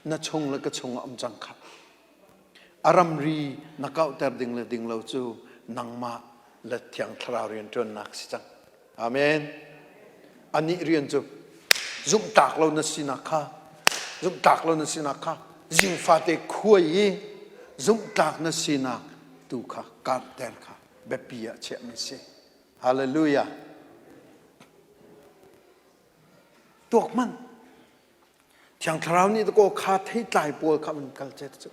na chung le ka chung ah um cang kha. A ramri na kauhter ding le ding lo cu nangmah le Thiang Thlarau rianṭuannak si cang. Amen. Anih rian cu zumhtlak lo na sinak kha zumhtlak lo na sinak kha zingfate khuai i zumhtlak na sinak tu kha karhter kha biapi ah chiahmi si. Hallelujah. Tuak hmanh. Thiang Thlarau nih kaw kha theitlai pawl kha an kal chet cu.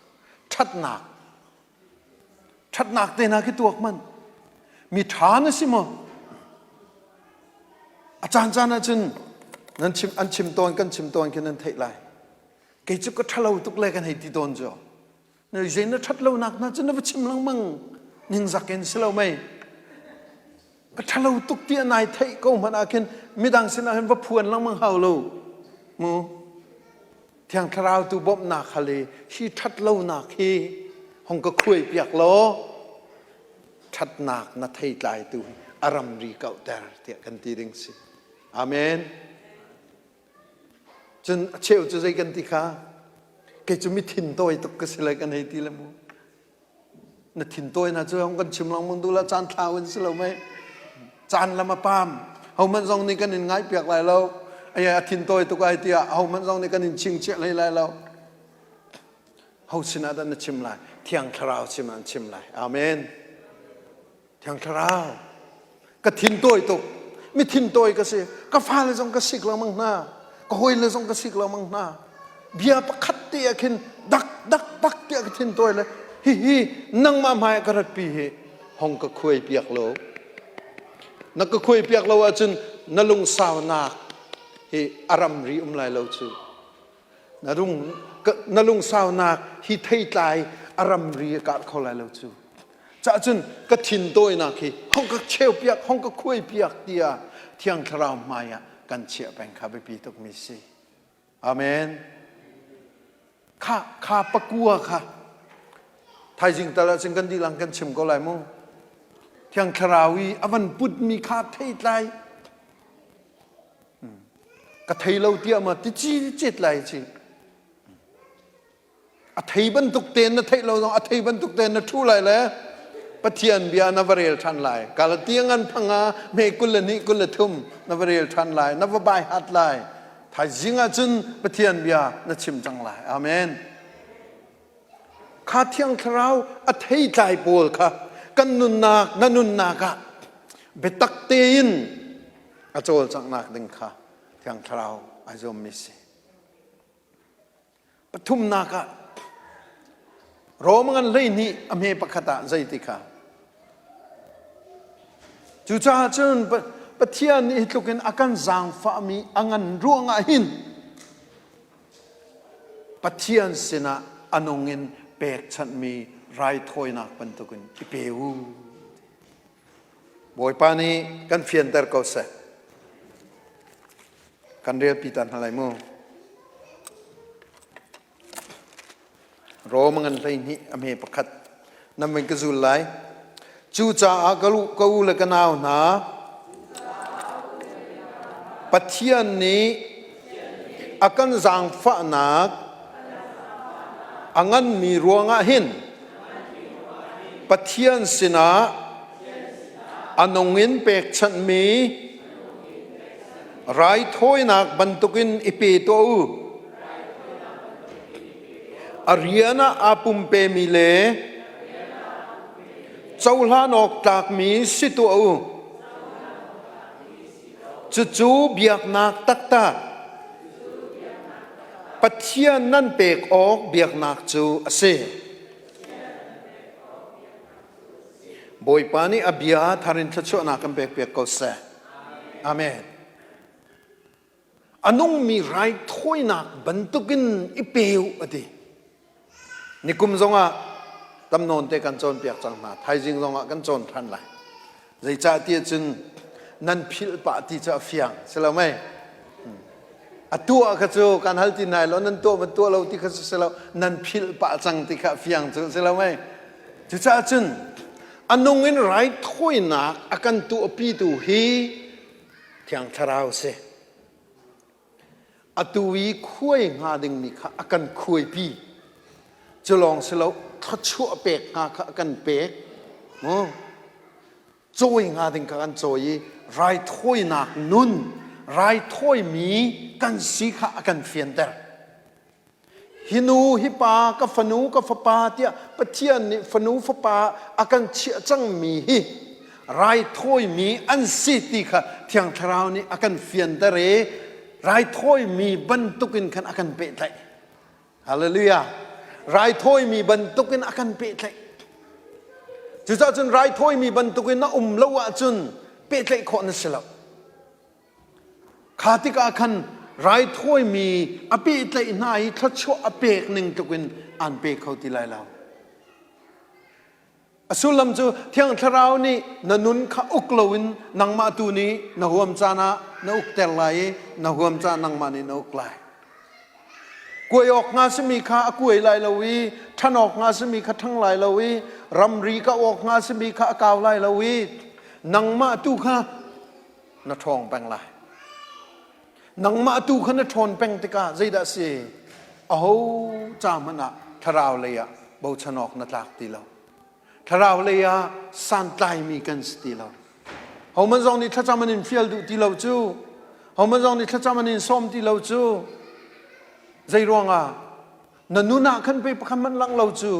Ṭhatnak Ṭhatnak te hna khi tuak hmanh. Mi ṭha na si maw? A caan caan ahcun nan chim an chim tawn kan chim tawn khi nan theih lai. Kei cu ka ṭhalo tuk le kan hei ti tawn cu. Na zei na ṭhat lonak hna cu na va chim lengmang ningzak in si lo mei. Ka ṭhalo tuk ti nai theih ko hmanh ah khin midang sinah hin va phuan lengmang hau lo. Mu. Thiang Thlarau tu bawmhnak hal i hi ṭhatlonak hi hong ka khuai piak law ṭhatnak na theitlai tu hi a ramri kauhter tiah kan ti ding si. Amen. Cun a cheu cu zei kan ti kha kei cu mi thin tawi tuk ka si lai kan hei ti le mu. Na thin tawi na cu hong kan chim lengmang duh la caan thlau in si lo mei caan lam a pam hohmanh zong nih kan in ngai piak lai lo ai a thin tawi tuk ai tiah hohmanh zong nih kan in chingchiah hlei lai lo ho sinah dah na chim lai thiang thlarau sim an chim lai amen Thiang Thlarau, ka thin tawi tuk. Mi thin tawi ka si. Ka fale zong ka sik lengmang hna. Ka hawile zong ka sik lengmang hna. Bia pakhat te ah khin dak dak dak tiah ka thin tawi le hihi nangmah hmai ah ka ratpi hi hong ka khuai piak lo. Na ka khuai piak lo ahcun na lungsaunak hi a ramri um lai lo cu. Na lung na lungsaunak hi theitlai a ramri a karh kho lai lo cu. Cah cun ka thin tawinak hi hong ka cheu piak, hong ka khuai piak tiah Thiang Thlarau hmai ah kan chiah peng kha biapi tukmi si. Amen. Kha kha pakua kha thaizing tal ahcun kan dilang kan chim ko lai mu. Thiang Thlarau i a van putmi kha theitlai ka thei lo tiah ma ti ci cet lai ci. A thei bantuk tein na theih lo zong a thei bantuk tein na ṭhu lai le Pathian bia na va rel ṭhan lai. Galatia ngan phanga me 22 23 na va rel ṭhan lai, na va bai hat lai. Thaizing ah cun Pathian bia na chim cang lai. Amen. Kha Thiang Thlarau a theitlai pawl kha kan nunnak na nunnak ah biatak tein a cawlcanghnak ding kha Thiang Thlarau ai zuammi si. Pathumnak ah. Rom ngan 12 a hme pakhat ah zei ti kha. Cucaah cun Pathian nih hi tluk in a kan zaangfahmi a ngan ruangah hin Pathian sinah a nung in pekchanhmi raithawinak bantukin i pe u. Bawipa nih kan fianter ko seh. Kan relpi ta hna lai mu. Rom ngan 12 a hme pakhat nan van ka zul lai. Cucaah ka u, ka u le ka nau hna, Pathian nih a kan zaangfahnak a nganmi ruangah hin Pathian sinah a nung in pekchanhmi raithawinak bantukin i pe tuah u. A rian ah aa pumpemi le cohlan awk tlakmi si tuah u. Cucu biaknak taktak Pathian nan pek awk biaknak cu a si. Bawipa nih a bia thar in thluachuahnak kan pekpiak ko seh. Amen. A nungmi raithawinak bantukin i pe u a ti. Nikum zongah tam nawn te kan cawnpiak cang hna. Thaizing zongah kan cawn ṭhan lai. Zeicah ti ahcun nan philh pah ti cu a fiang. Si lo mei? A tuah kha cu kan hal ti nai lo, nan tuah ma tuah lo ti kha si lo, nan philh pah cang ti kha a fiang cu si lo mei? Cucaah cun a nung in raithawinak a kan tuahpitu hi Thiang Thlarau si. Atu i khuai hnga dingmi kha a kan khuaipi. Cu lawng si lo, thluachuah pek hnga kha a kan pek. Mu? Cawi hnga ding kha kan cawi i raithawinak nun, raithawimi kan si kha a kan fianter. Hi nu, hi pa, ka fanu, ka fapa tiah Pathian nih fanu fapa a kan chiah cangmi hi raithawimi an si ti kha Thiang Thlarau nih a kan fianter i raithawimi bantukin khan a kan pehtlaih. Hallelujah. Raithawimi bantukin a kan pehtlaih. Cucaah cun raithawimi bantukin na um lo ahcun pehtlaih khawh na si lo. Kha tikah khan raithawimi a pehtlaih hna i thluachuah a pek ning tlukin aan pe kho ti lai lo. A sullam cu Thiang Thlarau nih na nun kha uk loin nangmah tu nih na huam caan ah na ukter lai i na huam caan nangmah nih na uk lai. Kuai awk hnga simi kha a kuai lai lo i ṭhan awk hnga simi kha ṭhang lai lo i ramri ka awk hnga simi kha a kau lai lo i nangmah tu kha na ṭhawng peng lai. Nangmah tu kha na ṭhawn peng tikah zeidah si? Aho ca hmanh ah thlarau lei ah bochan awk na tlak ti lo. Thlarau lei ah santlaimi kan si ti lo. Hohmanh zong nih thlacam an in fial duh ti lo cu. Hohmanh zong nih thlacam an in sawm ti lo cu. Zei ruangah? Na nun ah khan pei pakhat hmanh lang lo cu.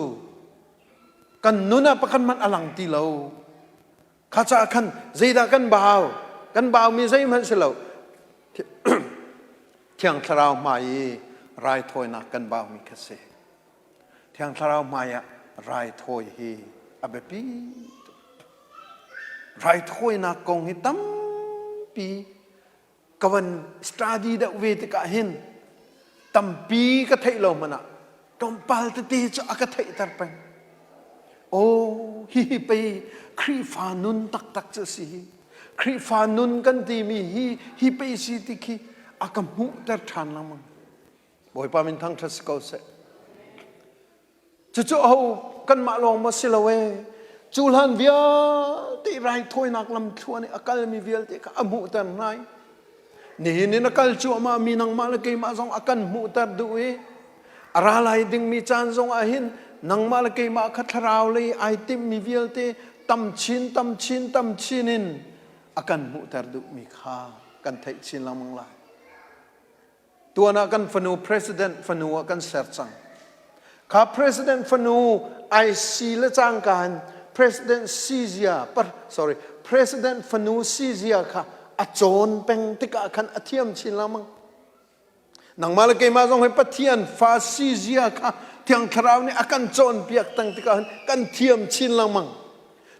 Kan nun ah pakhat hmanh a lang ti lo. Kha caah khan zeidah kan bau? Kan baumi zeihmanh si lo. Thiang Thlarau hmai i raithawinak kan baumi kha si. Thiang Thlarau hmai ah raithawi hi a biapi tuk. Raithawinak kong hi tampi ka van study deuh ve tikah hin tampi ka theih lo hmanh ah tlawmpal tete cu a ka theihter peng. Aw, hihi pei Khrihfa nun taktak cu a si hi. Khrihfa nun kan timi hi hi pei si ti khi a ka hmuhter ṭhan lengmang. Bawipa min thangṭhat si ko seh. Cucu aho kanmah lawng maw si lo ee. Cu hlan vialte raithawinak lamthluan i a kalmi vialte kha a hmuhter hna i nihin in a kal cuahmah mi nangmah le keimah zong a kan hmuhter duh i a ra lai dingmi caan zong ah hin nangmah le keimah kha thlarau lei ai timhmi vialte tam chin tam chin tam chin in a kan hmuhter duhmi kha kan theih chin lengmang lai. Tuan ah kan fanu president fanu ah kan ser cang. Kha president fanu ai si le cangka in president si zia sorry president fanu si zia kha a cawn peng tikah khan a thiam chin lengmang. Nangmah le keimah zong hi Pathian fa si zia kha Thiang Thlarau nih a kan cawnpiak tang tikah kan thiam chin lengmang.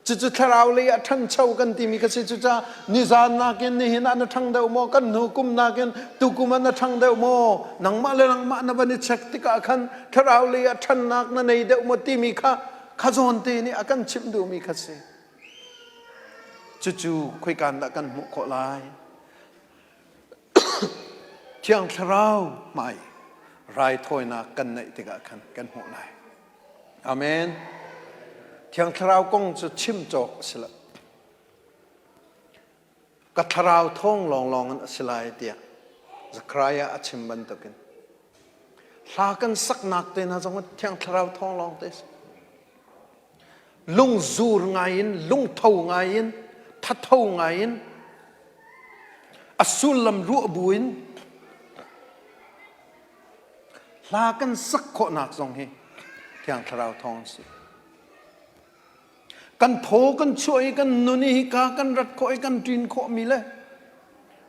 Cucu thlarau lei ah ṭhancho kan timi ka si. Cucaah nizan nakin nihin ah na ṭhang deuh maw? Kan hnu kum nakin tukum ah na ṭhang deuh maw? Nangmah le nangmah na van i check tikah khan thlarau lei ah ṭhannak na nei deuh maw timi kha kha zawn te nih a kan chimh duhmi kha si. Cucu khoikan dah kan hmuh khawh lai? Thiang Thlarau hmai raithawinak kan neih tikah khan kan hmuh lai. Amen. Thiang Thlarau kong cu chim cawk a si lo. Ka thlarau thawng lawnglawng in a si lai tiah Zechariah a chim bantukin hla kan saknak te hna zong Thiang Thlarau thawng lawng te si. Lungzur ngai in, lungtho ngai in, thatho ngai in, a sullam ruah bu in Hla kan sak khawhnak zong hi Thiang Thlarau thawng a si. Kan thaw kan chuah i kan nun i hika kan rat khawh i kan ṭin khawhmi le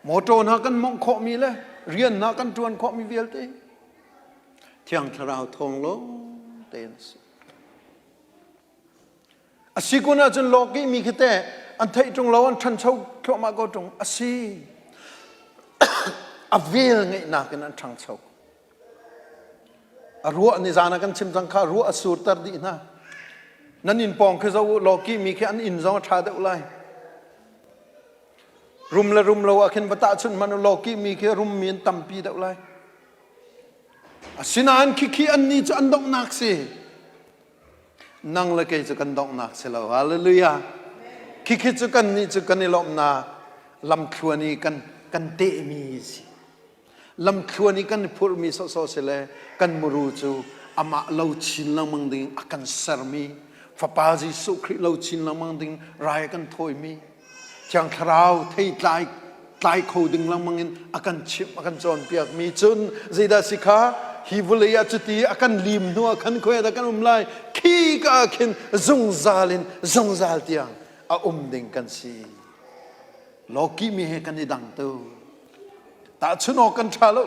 motor hna kan mawngh khawhmi le rian hna kan ṭuan khawhmi vialte Thiang Thlarau thawng lawng tein a si. A si kun ahcun lawkih mi khi teh an theih ṭung lo an ṭhancho thluahmah ko ṭung a si. A vel ngeihnak in an ṭhangcho. A ruah ni zan ah kan chim cang kha ruah a surter dih hna. Nan inn pawng khi zoh u lawkih mi khi an inn zong a ṭha deuh lai. Rum le rum lo ah khin va tahchunh hmanh u lawkih mi khi rum mi an tampi deuh lai. Asinain khikhi annih cu an donghnak si. Nang le kei cu kan donghnak si lo. Hallelujah. Khikhi cu kan nih cu kan i lawmhnak lamthluan i kan kan tehmi si. Lamthluan i kan i phurhmi sawhsawh si le kan muru cu amah lo chin lengmang ding a kan sermi Fapa Jesuh Khrih lo chin lengmang ding rai a kan thawimi Thiang Thlarau theitlai tlai kho ding lengmang in a kan chimh a kan cawnpiak mi cun zeidah si kha hi vawlei ah cuti a kan lim hnu ah khan khoi dah kan um lai khi ka khin zungzal in zungzal tiang a um ding kan si lawki mi he kan i dang tu tahchun awk kan ṭha lo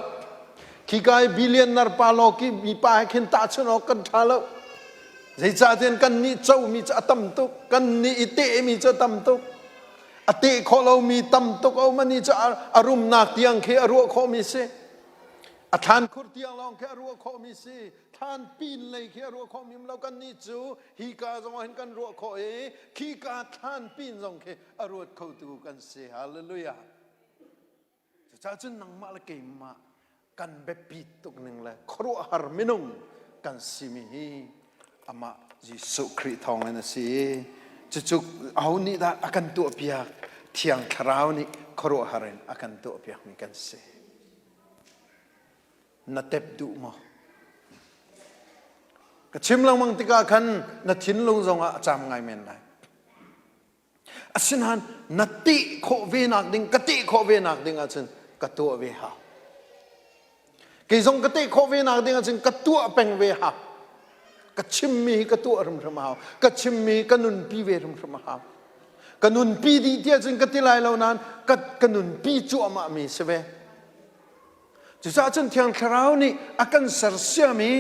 khi ka i billionaire pa lawki mi pa he khin tahchun awk kan ṭha lo Zeicahtiah kan nih comi cu a tam tuk, kan nih i tehmi cu a tam tuk. A teh khawh lomi tam tuk a um ani cu a rumnak tiang khi a ruah khawhmi si. A thlan khur tiang lawng khi a ruah khawhmi si. Thlan pin lei khi a ruah khawhmi lo kan nih cu hi ka zong ah hin kan ruah khawh i khi ka thlan pin zong khi a ruat khotu kan si. Hallelujah. Cucaah cun nangmah le keimah kan biapit tuk ning le khuaruahhar minung kan simi hi amah Jesuh Khrih thawngin a si i cucu aho nih dah a kan tuahpiak Thiang Thlarau nih khuaruahhar in a kan tuahpiakmi kan si. Na tep duh maw? Ka chim lengmang tikah khan na thinlung zongah a caam ngai men lai. Asinain na teh khawh ve nak ding ka teh khawh ve nak ding ahcun ka tuah ve hau. Kei zong ka teh khawh ve nak ding ahcun ka tuah peng ve hau. Ka chimmi hi ka tuah hrimhrim a hau. Ka chimmi hi ka nunpi ve hrimhrim a hau. Ka nunpi dih tiah cun ka ti lai lo nain ka, ka nunpi cuahmah mi si ve. Cucaah cun Thiang Thlarau nih a kan sersiam i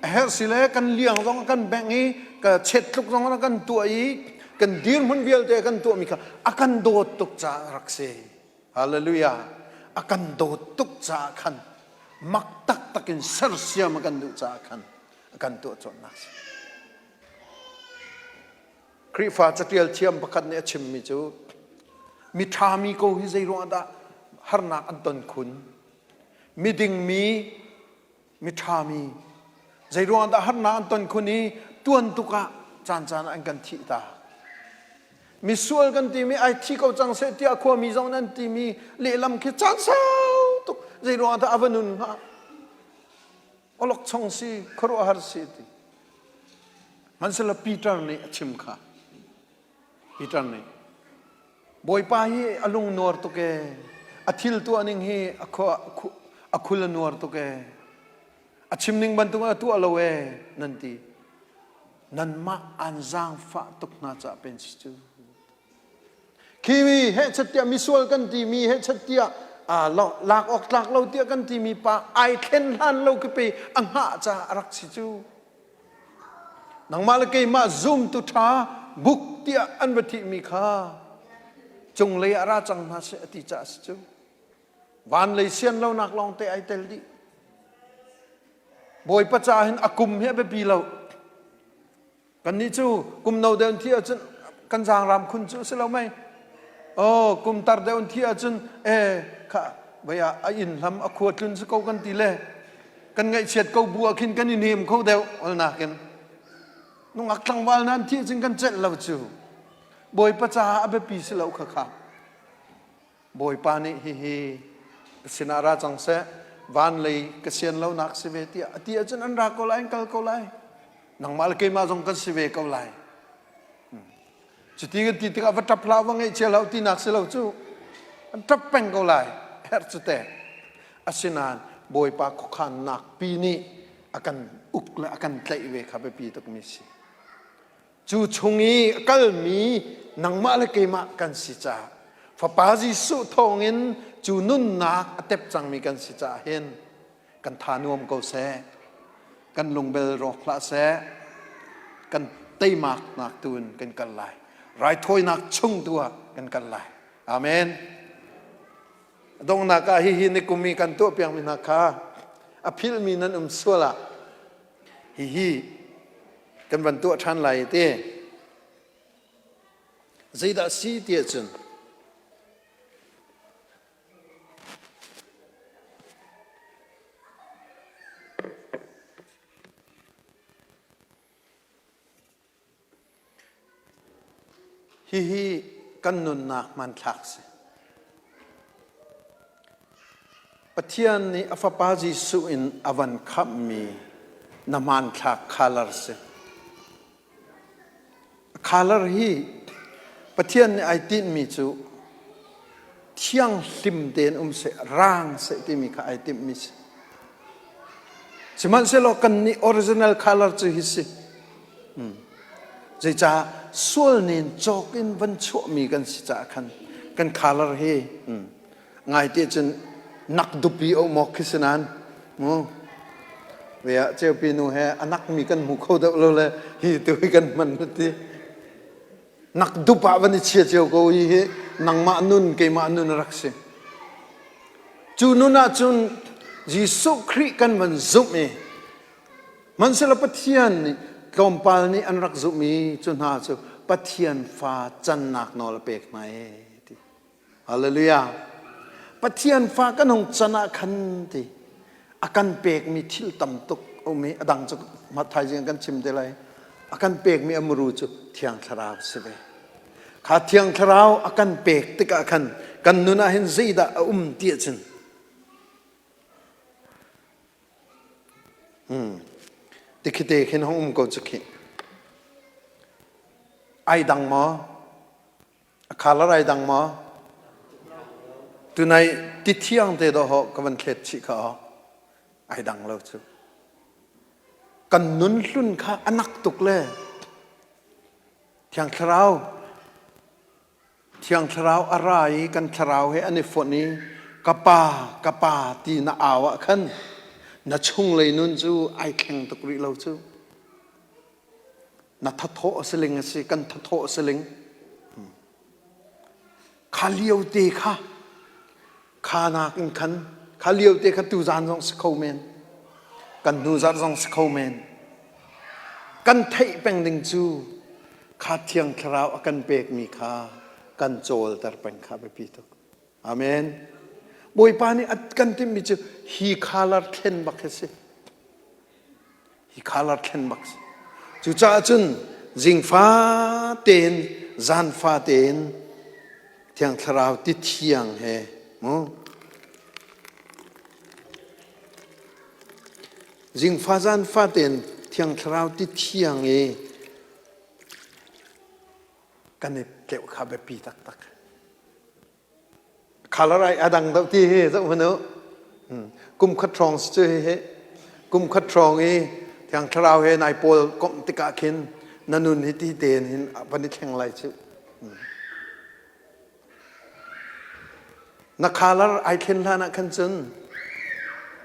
a herh si le kan liang zong a kan bengh i ka chet tluk zong a kan tuah i kan dirhmun vialte a kan tuahmi kha a kan dawt tuk caah a rak si. Hallelujah. A kan dawt tuk caah khan mak taktak in sersiam a kan duh caah khan a kan tuah cawnnak si. Khrihfa catial thiam pakhat nih a chimmi cu mi ṭhami ko hi zei ruangah dah harnak an ton khun miding mi mi ṭhami zei ruangah dah harnak an ton khun i tuan tuk ah caan caan ah an kan thih ta misual kan timi ai thi ko cang seh tiah khuami zong nan timi lehlam khi caan sau tuk zei ruangah dah a va nun hnga awlokchong si khuaruahhar si ti hmanhsehlaw Peter nih a chim kha Peter nih Bawipa hi a lung nuar tuk ee a thil tuah ning hi a khul a nuar tuk ee a chim ning bantuk a tuah lo ee nan ti nanmah an zaangfah tuk hna caah pen si cu Khi mi hehchat tiah misual kan timi hehchat tiah lak awk tlak lo tiah kan timi pa ai thlen hlan lo khi pe a hngah caah a rak si cu. Nangmah le keimah zumtu ṭha buk tiah an va thihmi kha cunglei ah ra cang hna seh a ti caah a si cu. Van lei sian lonak lawngte ai tel dih. Bawipa caah hin a kum hi a biapi lo. Kannih cu kum no deuh thi ahcun kan zaangram khun cu a si lo mei. Oh, kum tar deuh thi ahcun eh kha vei ah a inn hlam a khua tlun si ko kan ti le kan ngaihchiat ko bu ah khin kan i hnem kho deuh olnak in. Nungak tlangval nan thi ahcun kan celh lo cu. Bawipa caah a biapi si lo kha kha. Bawipa nih hihi ka sinah ra cang seh, van lei ka sian lonak si ve tiah a ti ahcun an ra ko lai, an kal ko lai. Nangmah le keimah zong kan si ve ko lai. Cuti kan ti tikah va ṭap hlah, va ngaihchia hlah tinak si lo cu. An ṭap peng ko lai, herh cu te. Asinain Bawipa khuakhannak pi nih a kan uk le a kan tlaih ve kha biapi tukmi si. Cu chung i a kalmi nangmah le keimah kan si caah Fapa Jesuh thawngin cu nunnak a tep cangmi kan si caah hin kan tha nuam ko seh. Kan lungbel rawk hlah seh. Kan teimaknak tu in kan kal lai. Raithawinak chung tu ah kan kal lai. Amen. Donghnak ah hihi ni kum i kan tuah piakmi hna kha a philhmi nan um sual ah hihi kan van tuah ṭhan lai ti zeidah si ti ahcun Hihi kan nunnak hmanthlak si. Pathian nih a Fapa Jesuh in a van khamhmi na hmanthlak color si. A color hi Pathian nih ai tinhmi cu thianghlim tein um seh, raang seh timi kha ai timhmi si. Sihmanhsehlaw kan nih original color cu hi si. Zeicah sual nen cawk in van chuahmi kan si caah khan kan color hi ngai te cun nak dupi a um awk khi si nain mu ve ah ceupi nu he a nakmi kan hmu kho deuh lo le hi tu hi kan hman ti nak dup ah van i chia cio ko hi hi nangmah nun keimah nun a rak si cu nun ah cun Jesuh Khrih kan van zumh i Hmanhsehlaw Pathian nih tlawmpal nih an rak zumh i cu hna cu Pathian fa cannak nawl a pek hna ee ti. Hallelujah. Pathian fa kan hung can ah khan ti a kan pekmi thil tam tuk a um i a dang cu thaizing kan chim te lai. A kan pekmi a muru cu Thiang Thlarau si ve. Kha Thiang Thlarau a kan pek tikah khan kan nun ah hin zeidah a um ti ahcun Tikhite khin hong um ko cu khi. Ai dang maw? A color ai dang maw? Tunai ti thiang te do ho ka van thlet chih kha o. Ai dang lo cu. Kan nun hlun kha anak tuk le Thiang Thlarau Thiang Thlarau a ra i kan thlarau he an i fonh i ka pa, ka pa ti na au ah khan na chunglei nun cu ai thleng tuk rih lo cu. Na thathawh a si ling a si, kan thathawh a si ling. Kha lio te kha, kha nak in khan, kha lio te kha tuzan zong si kho men. Kan hnu zarh zong si kho men. Kan theih peng ding cu kha Thiang Thlarau a kan pekmi kha kan cawlter peng kha biapi tuk. Amen. Bawipa nih a kan timhmi cu hi color thlen bak hi si. Hi color thlen bak si. Cucaah cun zingfa tein zanfa tein Thiang Thlarau ti thiang he mu zingfa zanfa tein Thiang Thlarau ti thiang i kan i tleuh kha biapi taktak. Color ai a dang deuh ti hi zoh hmanh u. Kum khat hrawng si cu hi kum khat hrawng i Thiang Thlarau he nai pawl komh tikah khin na nun hi ti tein hin van i thleng lai cu. Na color ai thlen hlan ah khan cun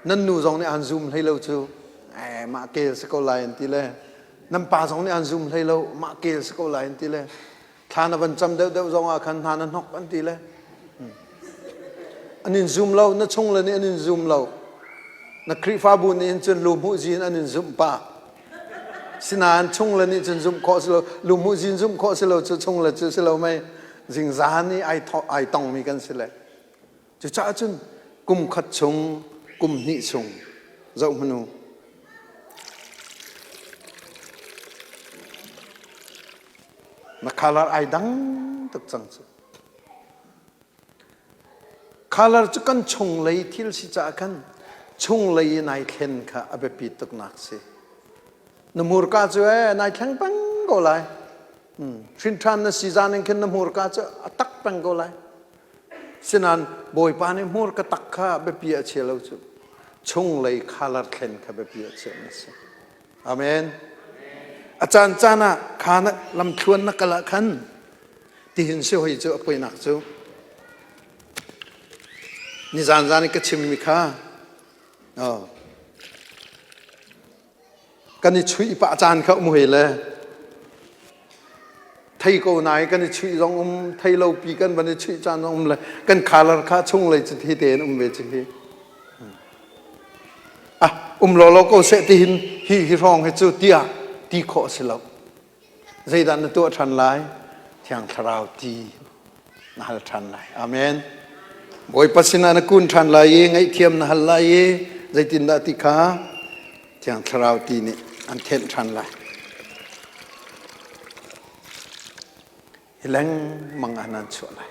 nan nu zong nih aan zoom hlei lo cu. Eh, mah kel si ko lai an ti le. Nan pa zong nih an zum hlei lo, mah kel si ko lai an ti le. Thla na van cam deuhdeuh zong ah khan hna na hnok an ti le. An in zum lo, na chung le nih an in zum lo. Na Khrihfabu nih hin cun lu hmuh zin an in zumh pah. Sinain chung le nih cun zumh khawh si lo, lu hmuh zin zumh khawh si lo cu chung le cu si lo mei zingzan i ai ai tongmi kan si le. Cucaah cun kum khat chung, kum hnih chung zoh hmanh u. Na color ai dang tuk cang cu. Color cu kan chunglei thil si caah khan chunglei in ai thlen kha a biapi tuknak si. Na hmurka cu ee nai thleng peng ko lai. Hrin ṭhan na si zan in khin na hmurka cu a tak peng ko lai. Sinain Bawipa nih hmurka tak kha biapi a chia lo cu. Chunglei color thlen kha biapi a chiah na si. Amen. A caan caan ah kha na lamthluan na kal ah khan tihin si hoi cu a poinak cu nizan zan i ka chimmi kha oh, kan i chuih pah caan kha um hoi le thei ko nai kan i chuih zong um thei lo pi kan van i chuih caan zong um le kan color kha chunglei cu thi tein um ve cu hi ah um lawlaw ko seh ti hin hi hi hrawng hi cu tiah ti khawh si lo zeidah na tuah ṭhan lai thiang thlarau ti na hal ṭhan lai amen bawipa sinah na kun ṭhan lai i ngaihthiam na hal lai i zeitindah ti kha thiang thlarau ti nih an thenh ṭhan lai Hi lengmang ah nan chuah lai.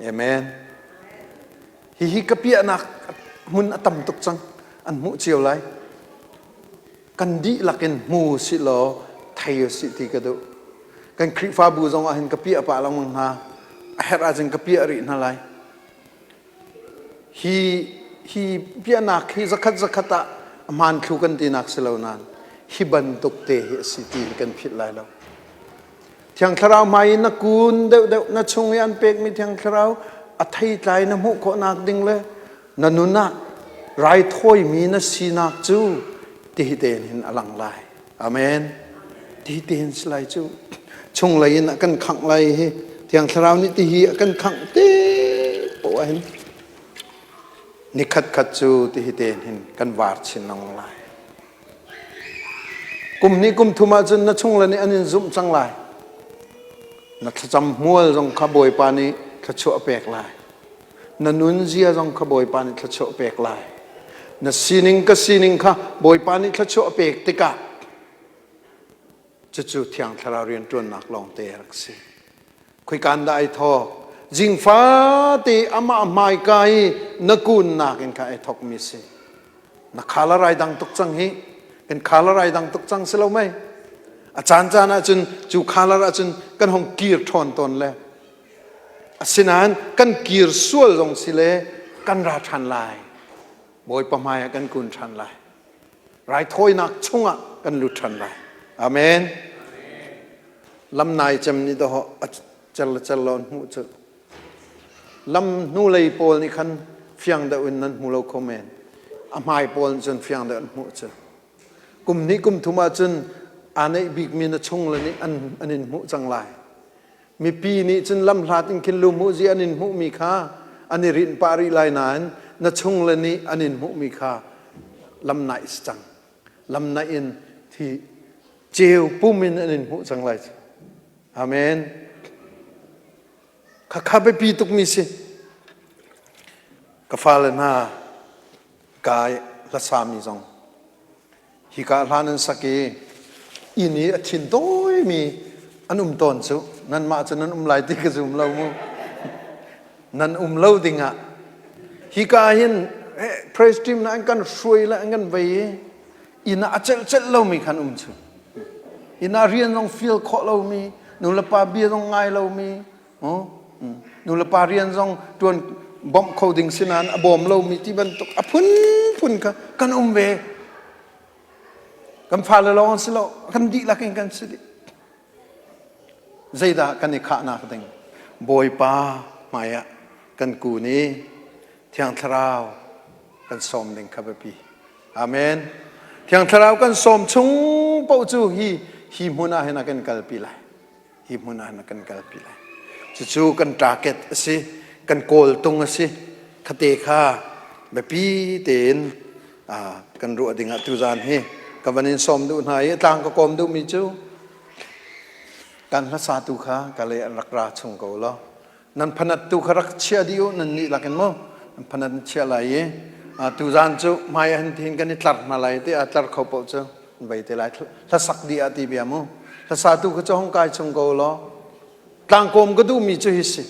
Amen. Hihi ka piahnak hmun a tam tuk cang. An hmuh cio lai. Kan dihlak in hmu si law thei usih ti ka duh. Kan Khrihfabu zong ah hin ka piah pah lengmang hna. A herh ahcun ka piah rih hna lai. Hi hi piahnak hi zakhat zakhat ah a hmaan thlu kan tinak si lo nain hi bantuk te hi a si ti hi kan philh lai lo. Thiang Thlarau hmai in na kun deuhdeuh na chung i an pekmi Thiang Thlarau a theitlai na hmuh khawhnak ding le na nun ah raithawimi na sinak cu ti tein hin a lang lai. Amen. Ti tein si lai cu. Chunglei in a kan khangh lai hi Thiang Thlarau nih ti hi a kan khangh te poah hin nikhat khat cu ti hi tein hin kan var chin lengmang lai. Kum hnih kum thum ahcun na chungle nih an in zumh cang lai. Na thlacam hmual zong kha Bawipa nih thluachuah a pek lai. Na nunzia zong kha Bawipa nih thluachuah a pek lai. Na sining ka sining kha Bawipa nih thluachuah a pek tikah cucu Thiang Thlarau rianṭuannak lawngte a rak si. Khoikan dah ai thawk? Zingfate amah hmaika i na kunnak in kha ai thawkmi si. Na khala rai dang tuk cang hi. Kan khala rai dang tuk cang si lo mei? A caan caan ahcun cu khalar ahcun kan hong kir ṭhawn tawn le asinain kan kir sual zong si le kan ra ṭhan lai. Bawipa hmai ah kan kun ṭhan lai. Raithawinak chungah kan lut ṭhan lai. Amen. Lam nai cem nih dawh a cel le cel lo an hmuh cu. Lam hnulei pawl nih khan fiang deuh in nan hmu lo kho men. A hmai pawl nih cun fiang deuh an hmuh cu. Kum hnih kum thum ahcun aa neih bikmi na chung le nih an, an in hmuh cang lai. Mipi nih cun lamhlat in khin lu hmuh an in hmuhmi kha an i rinh pah rih lai nain na chung le nih an in hmuhmi kha lam naih si cang. Lam naih in thi ceu pum in an in hmuh cang lai. Amen. Khakha biapi tukmi si. Ka fale hna kai hlasami zong hika hlan an sak i inn i a thin dawimi an um tawn cu nanmah cu nan um lai ti ka zum lo mu nan um lo dingah hika hin praise team na an kan hruai le an kan vei i inn ah a celh celh lomi khan um cu inn ah rian zong feel khawh lomi nulepa bia zong ngai lomi nulepa rian zong ṭuan bawmh kho ding si nain a bawm lomi ti bantuk a phunphun kha kan um ve kan fale lawng an si lo kan dihlak in kan si dih zeidah kan i khahnak ding bawipa hmaiah kan kun i thiang thlarau kan sawm ding kha biapi amen. Thiang Thlarau kan sawm chung paoh cu hi hi hmun ah hin a kan kalpi lai. Hi hmun ah hin a kan kalpi lai. Cucu kan target a si, kan kawltung a si. Khate kha biapi tein kan ruah ding ah tuzan hi ka van in sawm duh hna i tlang ka kawm duhmi cu kan hlasatu kha ka le an rak ra chung ko law nan phanat tu kha rak chia dih u nan nih lakin mu nan phanat na chia lai i tuzan cu hmai ah hin hin kan i tlar hna lai ti a tlar kho paoh cu vei te lai hlasak dih ah ti bia mu hlasatu kha cu hong kai chung ko law tlangkawm ka duhmi cu hi si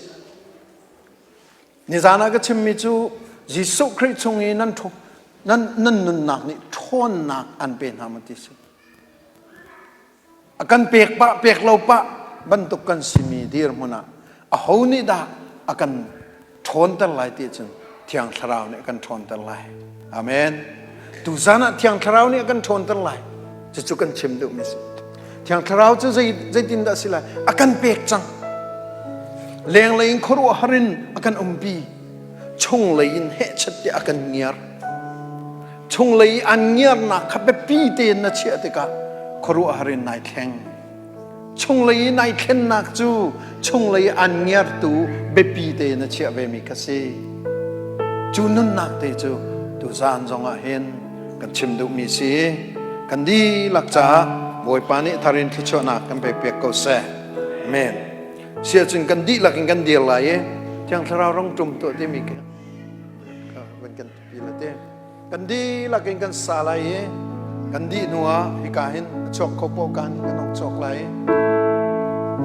Nizan ah ka chimmi cu Jesuh Khrih chung i nan nan nan nunnak nih ṭhawnnak an pe hna maw ti si. A kan pek pah pek lo pah bantuk kan simi dirhmun ah aho nih dah a kan ṭhawnter lai ti cun Thiang Thlarau nih a kan ṭhawnter lai. Amen. Tuzan ah Thiang Thlarau nih a kan ṭhawnter lai. Cucu kan chim duhmi si. Thiang Thlarau cu zeitindah a si lai? A kan pek cang. Lenglei in khuaruahhar in a kan umpi. Chunglei in hehchat tiah a kan ngiar. Chunglei i an ngiarnak kha biapi tein na chiah tikah khuaruahhar in nai thleng. Chunglei i nai thlennak cu chunglei i an ngiartu biapi tein na chiah vemi kha si. Cu nunnak te cu tuzaan zongah hin kan chim duhmi si. Kan dihlak caah Bawipa nih thar in thluachuahnak kan pek piak ko seh. Amen. Siahcun kan dihlak in kan dir lai i Thiang Thlarau rong ṭum tuah timi kan kan pi la te. Kan dihlak in kan sa lai i kan dih hnu ah hika hin a chuak kho paoh kan kan hong chuak lai i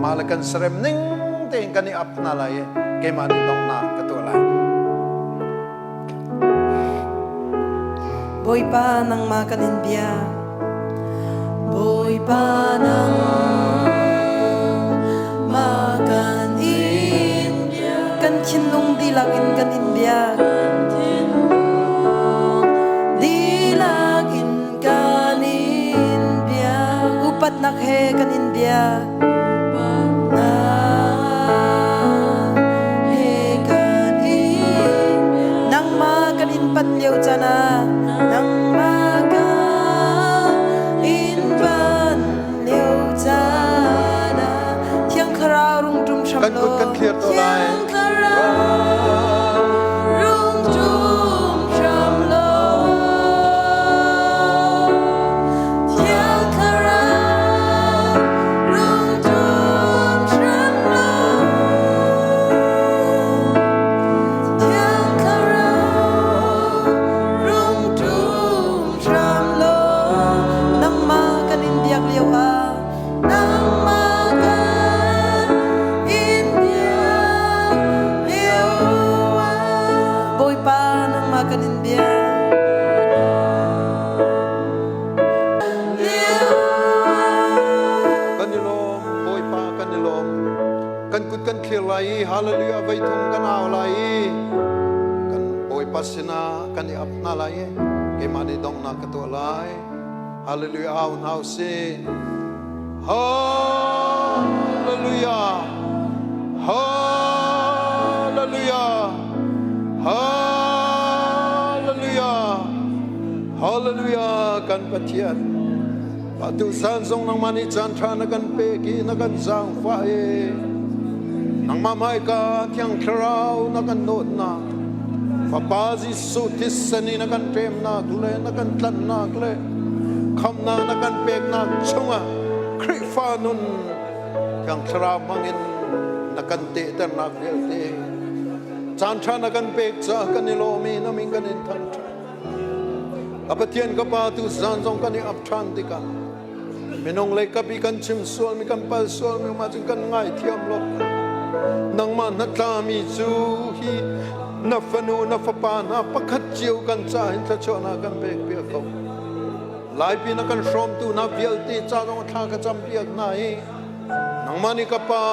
mah le kan serem ning tein kan i ap hna lai i keimah nih donghnak ka tuah lai. Bawipa nangmah kan in bia. Bawipa nangmah kan in bia. Kan thinlung dihlak in kan in bia. Dihlak in kan in bia. Upatnak he kan in bia. Nangmah kan in pan lio caan ah nangmah kan in pan lio caan ah Thiang Thlarau rung ṭum hram Kan kut kan thlir to lai. Thiang Thlarau rung ṭum hram law Thiang Thlarau rung ṭum hram law Thiang Thlarau rung ṭum hram law Nangmah kan in biak lio ah nangmah kan in biak lio ah Bawipa nangmah kan in biak Kan i lawm, Bawipa kan i lawm. Kan kut kan thlir lai i hallelujah voi thum kan au lai i kan Bawipa sinah kan i ap hna lai i keimah nih donghnak ka tuah lai. Hallelujah au hna usih. Hallelujah. Hallelujah. Hallelujah. Hallelujah kan Pathian. Atu san zong nangmah nih caan ṭha na kan pek i na kan zaangfah i nangmah hmaika Thiang Thlarau na kan dawtnak Fapa Jesuh thisen i na kan ṭemnak le na kan tlanhnak le khamnak na kan peknak chungah Khrihfa nun Thiang Thlarau hmangin na kan tehternak vialte caan ṭha na kan pek caah kan i lawm i na min kan in thangṭhat. Ka Pathian ka Pa tu zan zong kan i ap ṭhan tikah minung lei kap i kan chim sualmi kan pal sualmi um ahcun kan ngaithiam lo. Nangmah hnatlami cu hi na fanu na fapa hna pakhat cio kan ca hin thluachuahnak kan pek piak ko. Laipi na kan hrawmtu hna vialte ca zong thla ka cam piak hna i Nangmah nih ka Pa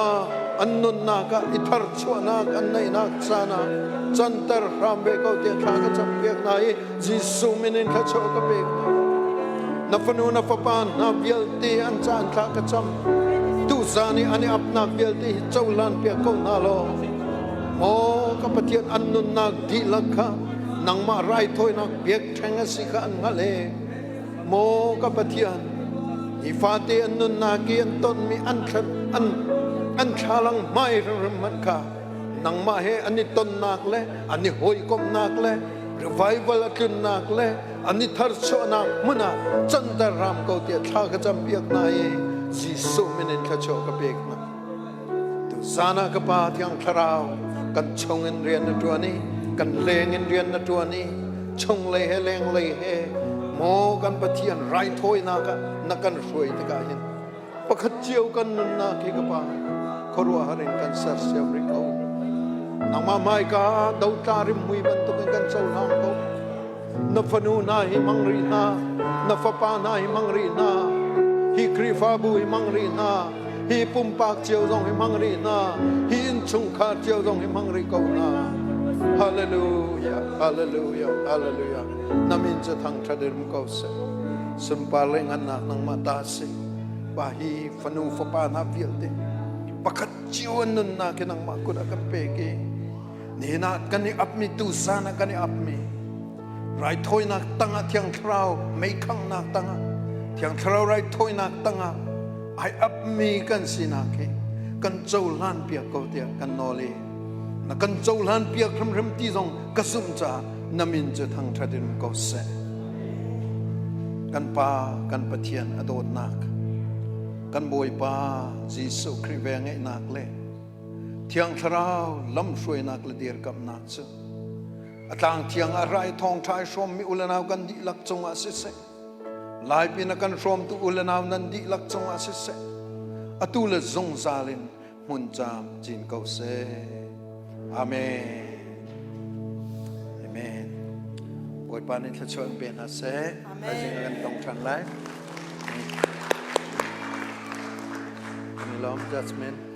an nunnak ah i tharchuahnak an neihnak caan ah canter hram ve ko tiah thla ka campiak hna i Jesuh min in thluachuah ka pek hna. Na fanu na fapa hna vialte an caan thla ka cam. Tuzaan i an i apnak vialte hi cohlan piak ko hna law Maw ka Pathian an nunnak dihlak kha nangmah raithawinak biakṭheng a si kha an hngalh i. Maw ka Pathian, nifate an nunnak i an tonmi an an an thlalang hmai hrimhrim hmanh kha nangmah he an i tonnak le an i hawikomhnak le revival a tlunnak le an i tharchuahnak hmun ah canter hram ko tiah thla ka campiak hna i Jesuh min in thluachuah ka pek hna. Tuzan ah ka Pa Thiang Thlarau kan chung in rian na ṭuan i kan leng in rian na ṭuan i chunglei he lenglei he maw kan Pathian raithawinak ah na kan hruai tikah hin pakhat cio kan nunnak hi ka Pa khuaruahhar in kan sersiam rih ko. Nangmah hmaika dotla rimhmui bantukin kan cohlang ko. Na fanu hna hi hmang rih hna, na fapa hna hi hmang rih hna, hi Khrihfabu hi hmang rih hna, hi pumpak cio zong hi hmang rih hna, hi innchungkhar cio zong hi hmang rih ko hna. Hallelujah, hallelujah, hallelujah. Na min cu thangṭhat in um ko seh. Sunpar le ngannak nangmah ta si. Pa hi fanu fapa hna vialte pakhat cio an nunnak hi nangmah kut ah kan pek i nihin ah kan i apmi tuzan ah kan i apmi raithawinak tangah Thiang Thlarau meikhanghnak tangah Thiang Thlarau raithawinak tangah ai apmi kan sinak hi kan cohlan piak ko tiah kan nawl i na kan cohlan piak hrimhrim ti zong ka zumh caah na min cu thangṭhat in um ko seh. Kan Pa kan Pathian a dawtnak kan Bawipa Jesuh Khrih velngeihnak le Thiang Thlarau lamhruainak le dirkamhnak cu a tlang thiang ah rai thawngṭha i hrawmmi u le nau kan dihlak cungah siseh, Laipi na kan hrawmtu u le nau nan dihlak cungah siseh, atu le zungzal in hmun caam cin ko seh. Amen. Amen. Bawipa nih thluachuah in pe hna seh. Thaizing ah kan tong ṭhan lai. Kan i lawm, Jasmine.